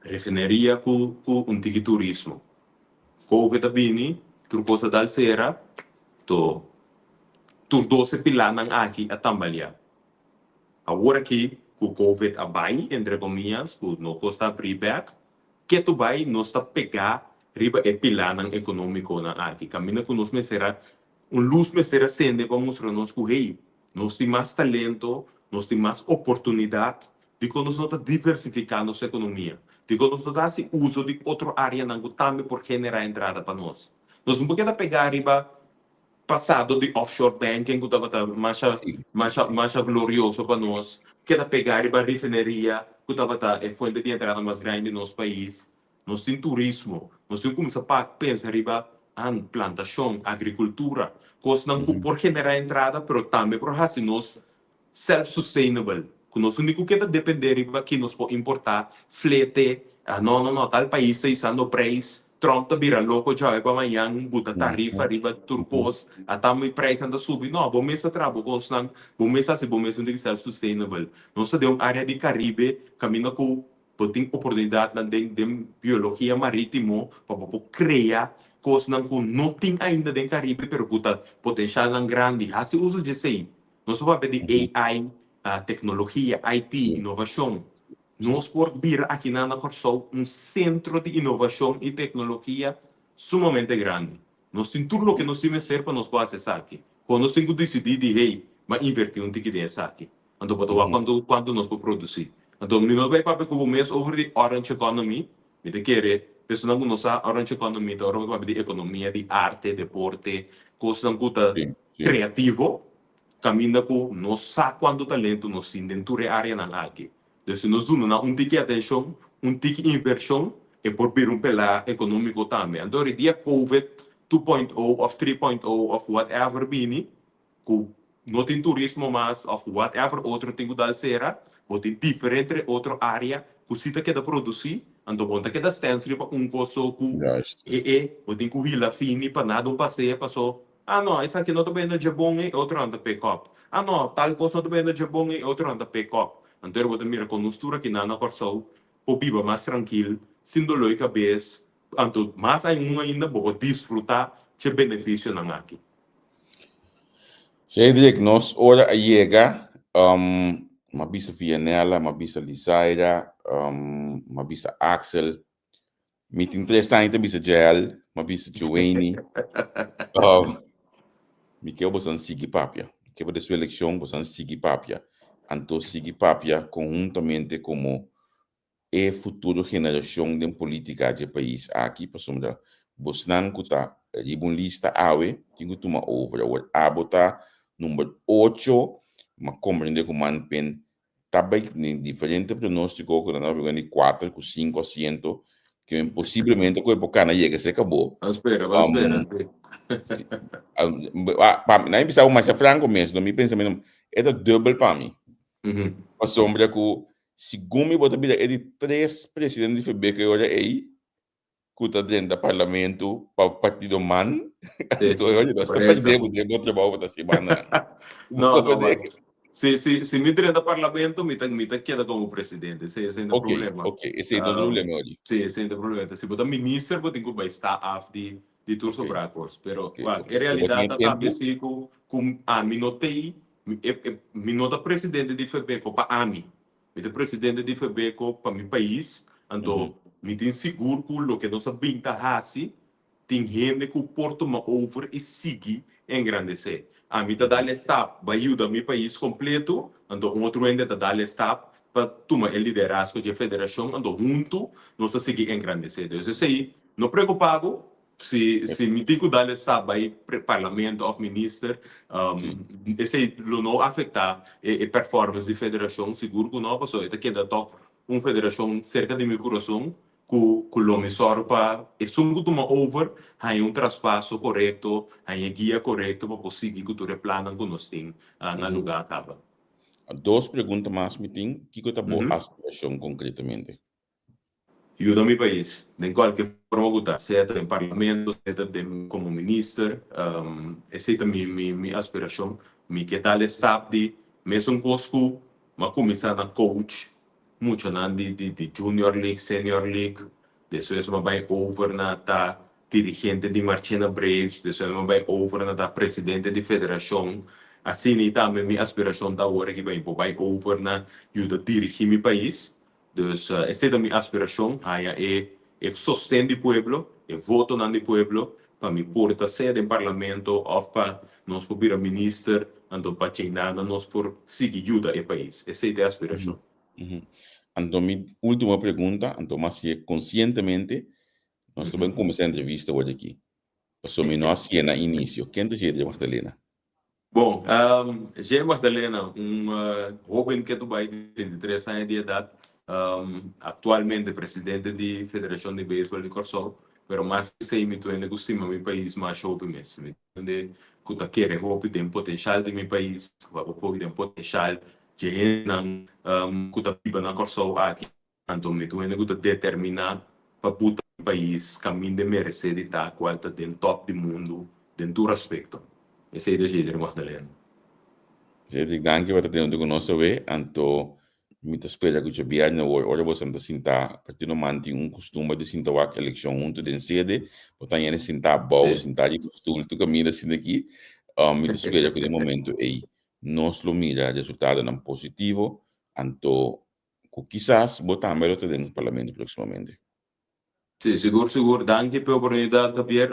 Refineria ku ku un tiki turismo. Covid a bini, tur kos a dal sera, to tur dos e pilanan aki a tambaliá. Awor aki ku Covid a bai, entre komias, ku no kos ta abrí bèk, ketu bai nos ta pegá riba e pilanan ekonómikonan aki. Kaminda ku nos mester a, un lus mester a sende pa mustra nos ku hey, nos tin mas talento, nos tin mas oportunidat. Dikon nos no ta diversifiká nos ekonomia? Dikon nos no ta hasi uso di otro áreanan ku tambe por generá entrada pa nos? Nos no por keda pegá riba pasado di offshore banking ku tabata masha masha masha glorioso pa nos, keda pegá riba refineria ku tabata e fuente di entrada mas grandi di nos pais. Nos tin turismo, nos tin ku kuminsá pa pensa riba plantashon, agrikultura, kosnan ku por generá entrada pero tambe por hasi nos self sustainable, ku nos no tin ku keda depende riba ki nos por importá, flete, ah no no no tal pais ta isando preis, Trump ta bira loko djawe pa mañan buta tarifa riba tur kos, ata mi preisnan ta subi, no bo mes ta traha bo kosnan, bo mes ta hasi bo mes un tin self sustainable. Nos ta den un área di Caribe kaminda ku bo tin oportunidatnan den den biologia maritimo pa bo por krea kosnan ku no tin ainda den Caribe pero ku ta potenshalnan grandi, hasi uso di esei. Nos ta papia di AI, teknologia, IT, inovashon. Nos por bira akinan na Kòrsou un sentro di inovashon i teknologia sumamente grandi. Nos tin tur loke nos tin mester pa nos por hasi esaki. Kon nos tin ku disidí di hey, m'a invertí un tiki den esaki. Anto bo ta wak kuantu kuantu nos por produsí. Anto mi no ta bai papia ku bo mes over di orange economy. Mi ta kere personan ku no sa orange economy ta ora bo ta papia di ekonomia di arte, deporte, kosnan ku ta kreativo. Kaminda ku nos sa kuantu talento nos tin den tur e áreanan aki. Dus si nos duna nan un tiki atenshon, un tiki invershon, e por bira un pelá ekonómiko tambe. Anto ori dia Covid 2.0 òf 3.0 òf whatever bini, ku no tin turismo mas òf whatever otro tin ku dal sera, bo tin diferente otro área ku si ta keda produsí, anto bo no ta keda stèns riba un kos so ku e e bo tin ku hila fini pa nada un pasea paso Ah no, esaki no ta bayendo dje bon ei, e otronan ta pick up. Ah no, tal kos no ta bayendo dje bon ei, e otronan ta pick up. Anto bo ta mira kon nos tur akinan na Kòrsou por biba mas trankil, sin doló di kabes, anto mas aun ainda bo por disfrutá dje benefisionan aki. Cedric, nos ora a yega, m'a bisa Vianella, m'a bisa Lizaira, m'a bisa Axel, Mi tin tres aña ta bisa Jael, m'a bisa Joanie. Um, mi ke bosan sigui papia. Mi ke pa su elekshon bosan sigui papia. Anto sigui papia konhuntamente komo e futuro generashon den polítika dje pais aki, pasobra bosnan ku ta riba un lista awe tin ku tuma over. Awor abo ta number ocho, m'a komprendé ku Manpen ta bai den diferente pronóstiko ku nan ta papia di kuater ku sinku asiento, ke men posiblemente ku e por kana yega serka bo. Ban spera, ban spera, si. Pa mi, nan a bisa bo masha franko mes, no, mi pensamentu e ta dubbel pa mi. Pasobra ku Segun mi bo ta bira e di tres presidente di FEBECO e ora ei ku ta drenta parlamento pa partido man. Anto e ora nos ta perde bo den bo trabou bo ta hasi banda nan. No, no, ma si, si, si mi drenta parlamento mi ta, mi ta keda komo presidente, esei, esei no ta problema. Ok, ok, esei no ta problema ori. Si, esei no ta problema. Si bo ta minister bo tin ku bai sta af di, di tur sobrá kos. Pero wak, e realidat ta tambe si ku, ku ami no t'ei Mi e e mi no ta presidente di Febeco pa ami. Mi ta presidente di Febeco pa mi pais. Anto mi tin sigur ku loke nos a bin ta hasi tin hende ku por tuma over i sigui engrandesé. Ami ta dal e stap bai yuda mi pais kompleto, anto un otro hende ta dal e stap pa tuma e liderazgo dje federashon, anto huntu nos ta sigui engrandesé. Dus esei no preokupa bo, Si si mi tin ku dal e sa bai parlamento òf minister, esei lo no afektá e e performance di federashon, sigur ku no, pasobra e ta keda tòg un federashon serka di mi kurason ku ku lo mi sòru pa esun ku tuma over haña un traspaso korekto, haña e guia korekto pa por sigui ku tur e plannan ku nos tin na lugá kaba. Dos pregunta mas mi tin, kiko ta bo aspirashon konkretamente? Yuda mi pais den cualke forma cu ta, sea ta den parlamento, sea ta den como minister, esey ta mi mi aspiracion. Mi ke dal e stap di mesun cos cu m'a cuminsa na coach muchanan di di junior league, senior league, despues m'a bay over na ta dirigente di Marchena Braves, despues m'a bay over na ta presidente di federacion. Asina tambe mi aspiracion ta awor aki pa mi por bay over na yuda dirigi mi pais. Dus esei ta mi aspirashon, haña e e sosten di pueblo, e votonan di pueblo pa mi por ta sea den parlamento òf pa nos por bira minister, anto pa djeinada nos por sigui yuda e pais. Esei ta e aspirashon. Anto mi ultimo pregunta, anto mas si e konsientemente nos ta ben kuminsá entrevista awor aki, pasobra mi no a si'e na inisio. Ken ta Jedri Magdalena? Bon, Jay Magdalena, un hoben ke ta bai di 33 aña di edat, aktualmente presidente di Federashon di Beisbòl di Kòrsou, pero mas ke esei mi tuende ku stima mi pais masha hopi mes. Mi tuende ku ta kere hopi den potenshal di mi pais, hopi den potenshal dje hendenan ku ta biba na Kòrsou aki. Anto mi ta un hende ku ta determiná pa buta mi pais kaminda e meresé di ta, kual ta den tòp di mundu den tur aspekto. Esei ta Jedrick Magdalena. Jedrick, danki pa ta teniendo ku nos awe. Anto mi ta spera ku djabièrnè awor, ora boso ta sintá, partido man tin un kustumber di sinta wak elekshon huntu den sede, bo ta yende sintá abou, sintá riba stul, tur kaminda asina aki. Mi ta spera ku den momento ei nos lo mira resultadonan positivo, anto Ku kisas bo tambe lo ta den parlamento próksimamente. Sí, sigur, sigur. Danki p'e oportunidat, Javier.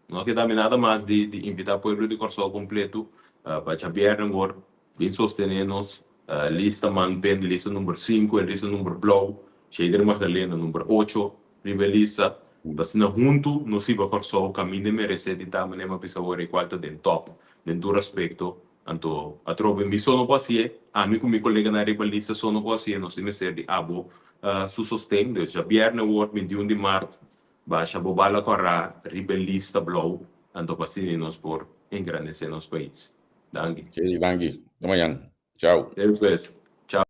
No a keda mi nada mas di di invitá pueblo di Kòrsou kompletu pa djabièrnè wor bin sostené nos lista man pen, lista number sinku e lista number blou, Sheider Magdalena number ocho riba e lista. Pa asina huntu nos hiba Kòrsou kaminda e meresé di ta manera mi a bisa awor e kual ta den tòp den tur aspekto. Anto atrobe mi so no por hasié, ami ku mi koleganan riba lista so no por hasié, nos tin mester di abo su sosten. Dus djabièrnè awor, 21 di mart, basha bo bala kòrá riba e lista blou, anto pa asina nos por engrandesé nos pais. Danki. Oké, danki. Te mañan. Chao. Te despues. Chao.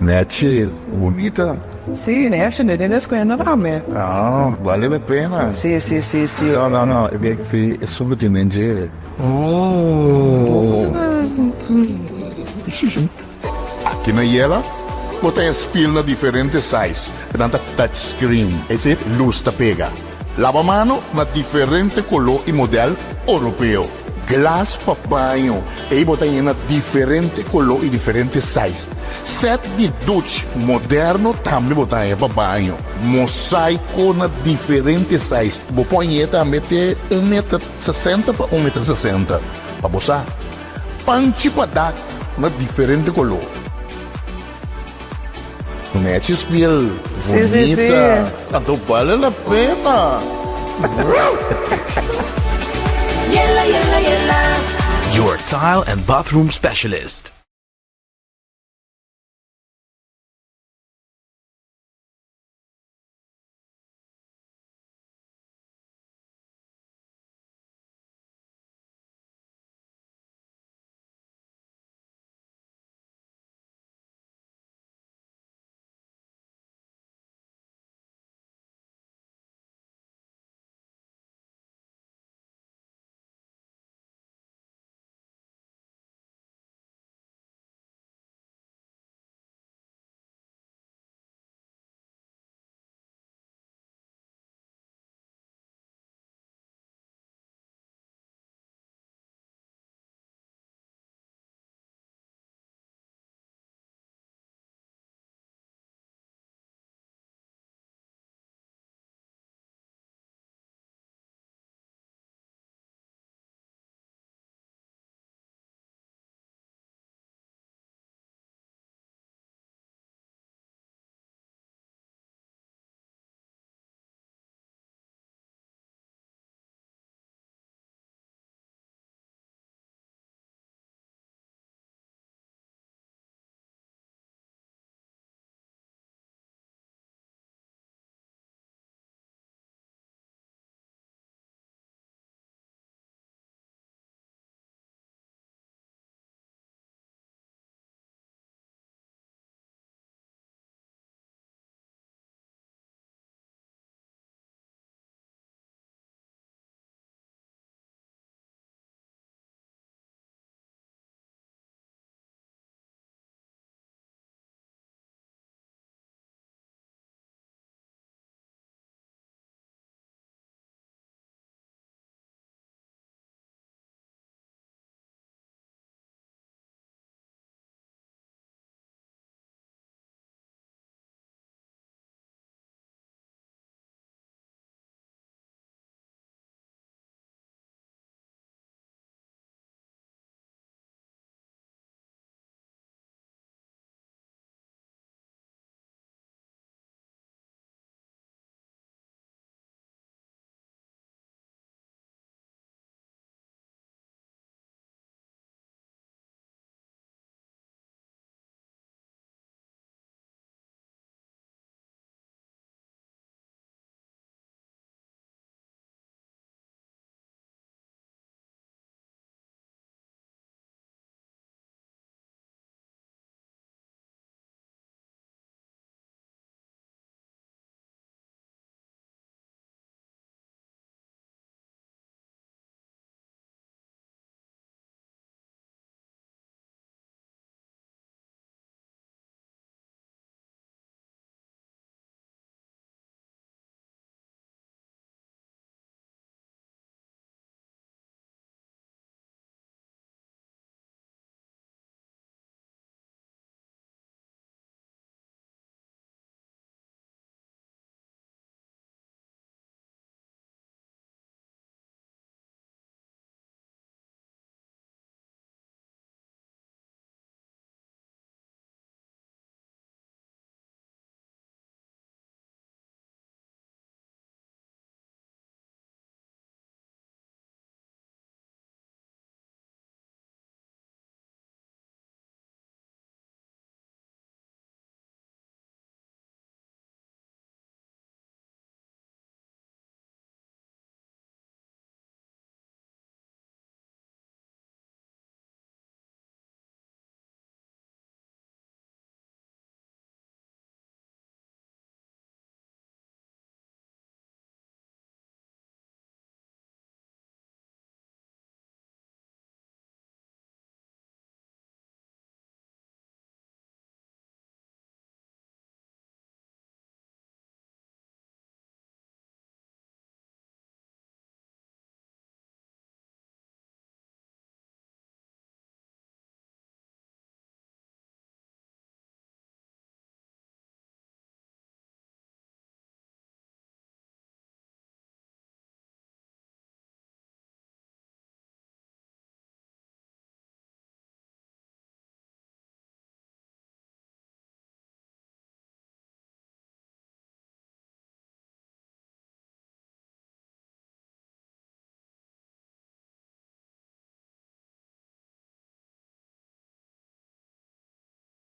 Nechi, bunita. Sí, nechi, ne den escuela tambe. Ah, vale la pena. Sí, sí, sí, sí. No, no, no, e bek fi e solo tin den dje. Oh. Aki na Yela, bo ta haña spil na diferente size, nan ta touch screen, esei lus ta pega. Laba mano na diferente koló i modèl oropeo. Glas pa baño, ei bo ta haña na diferente koló i diferente size. Sèt di duch moderno tambe bo ta haña pa baño. Mosaiko na diferente size, bo por hañ'é tambe te un meter sesenta pa un meter sesenta. Pa bo sa, panchi pa dak. na diferente koló. Nechi spiel, Sí, sí, sí. bunita, anto bale la pena. Yela, yela, yela. Your tile and bathroom specialist.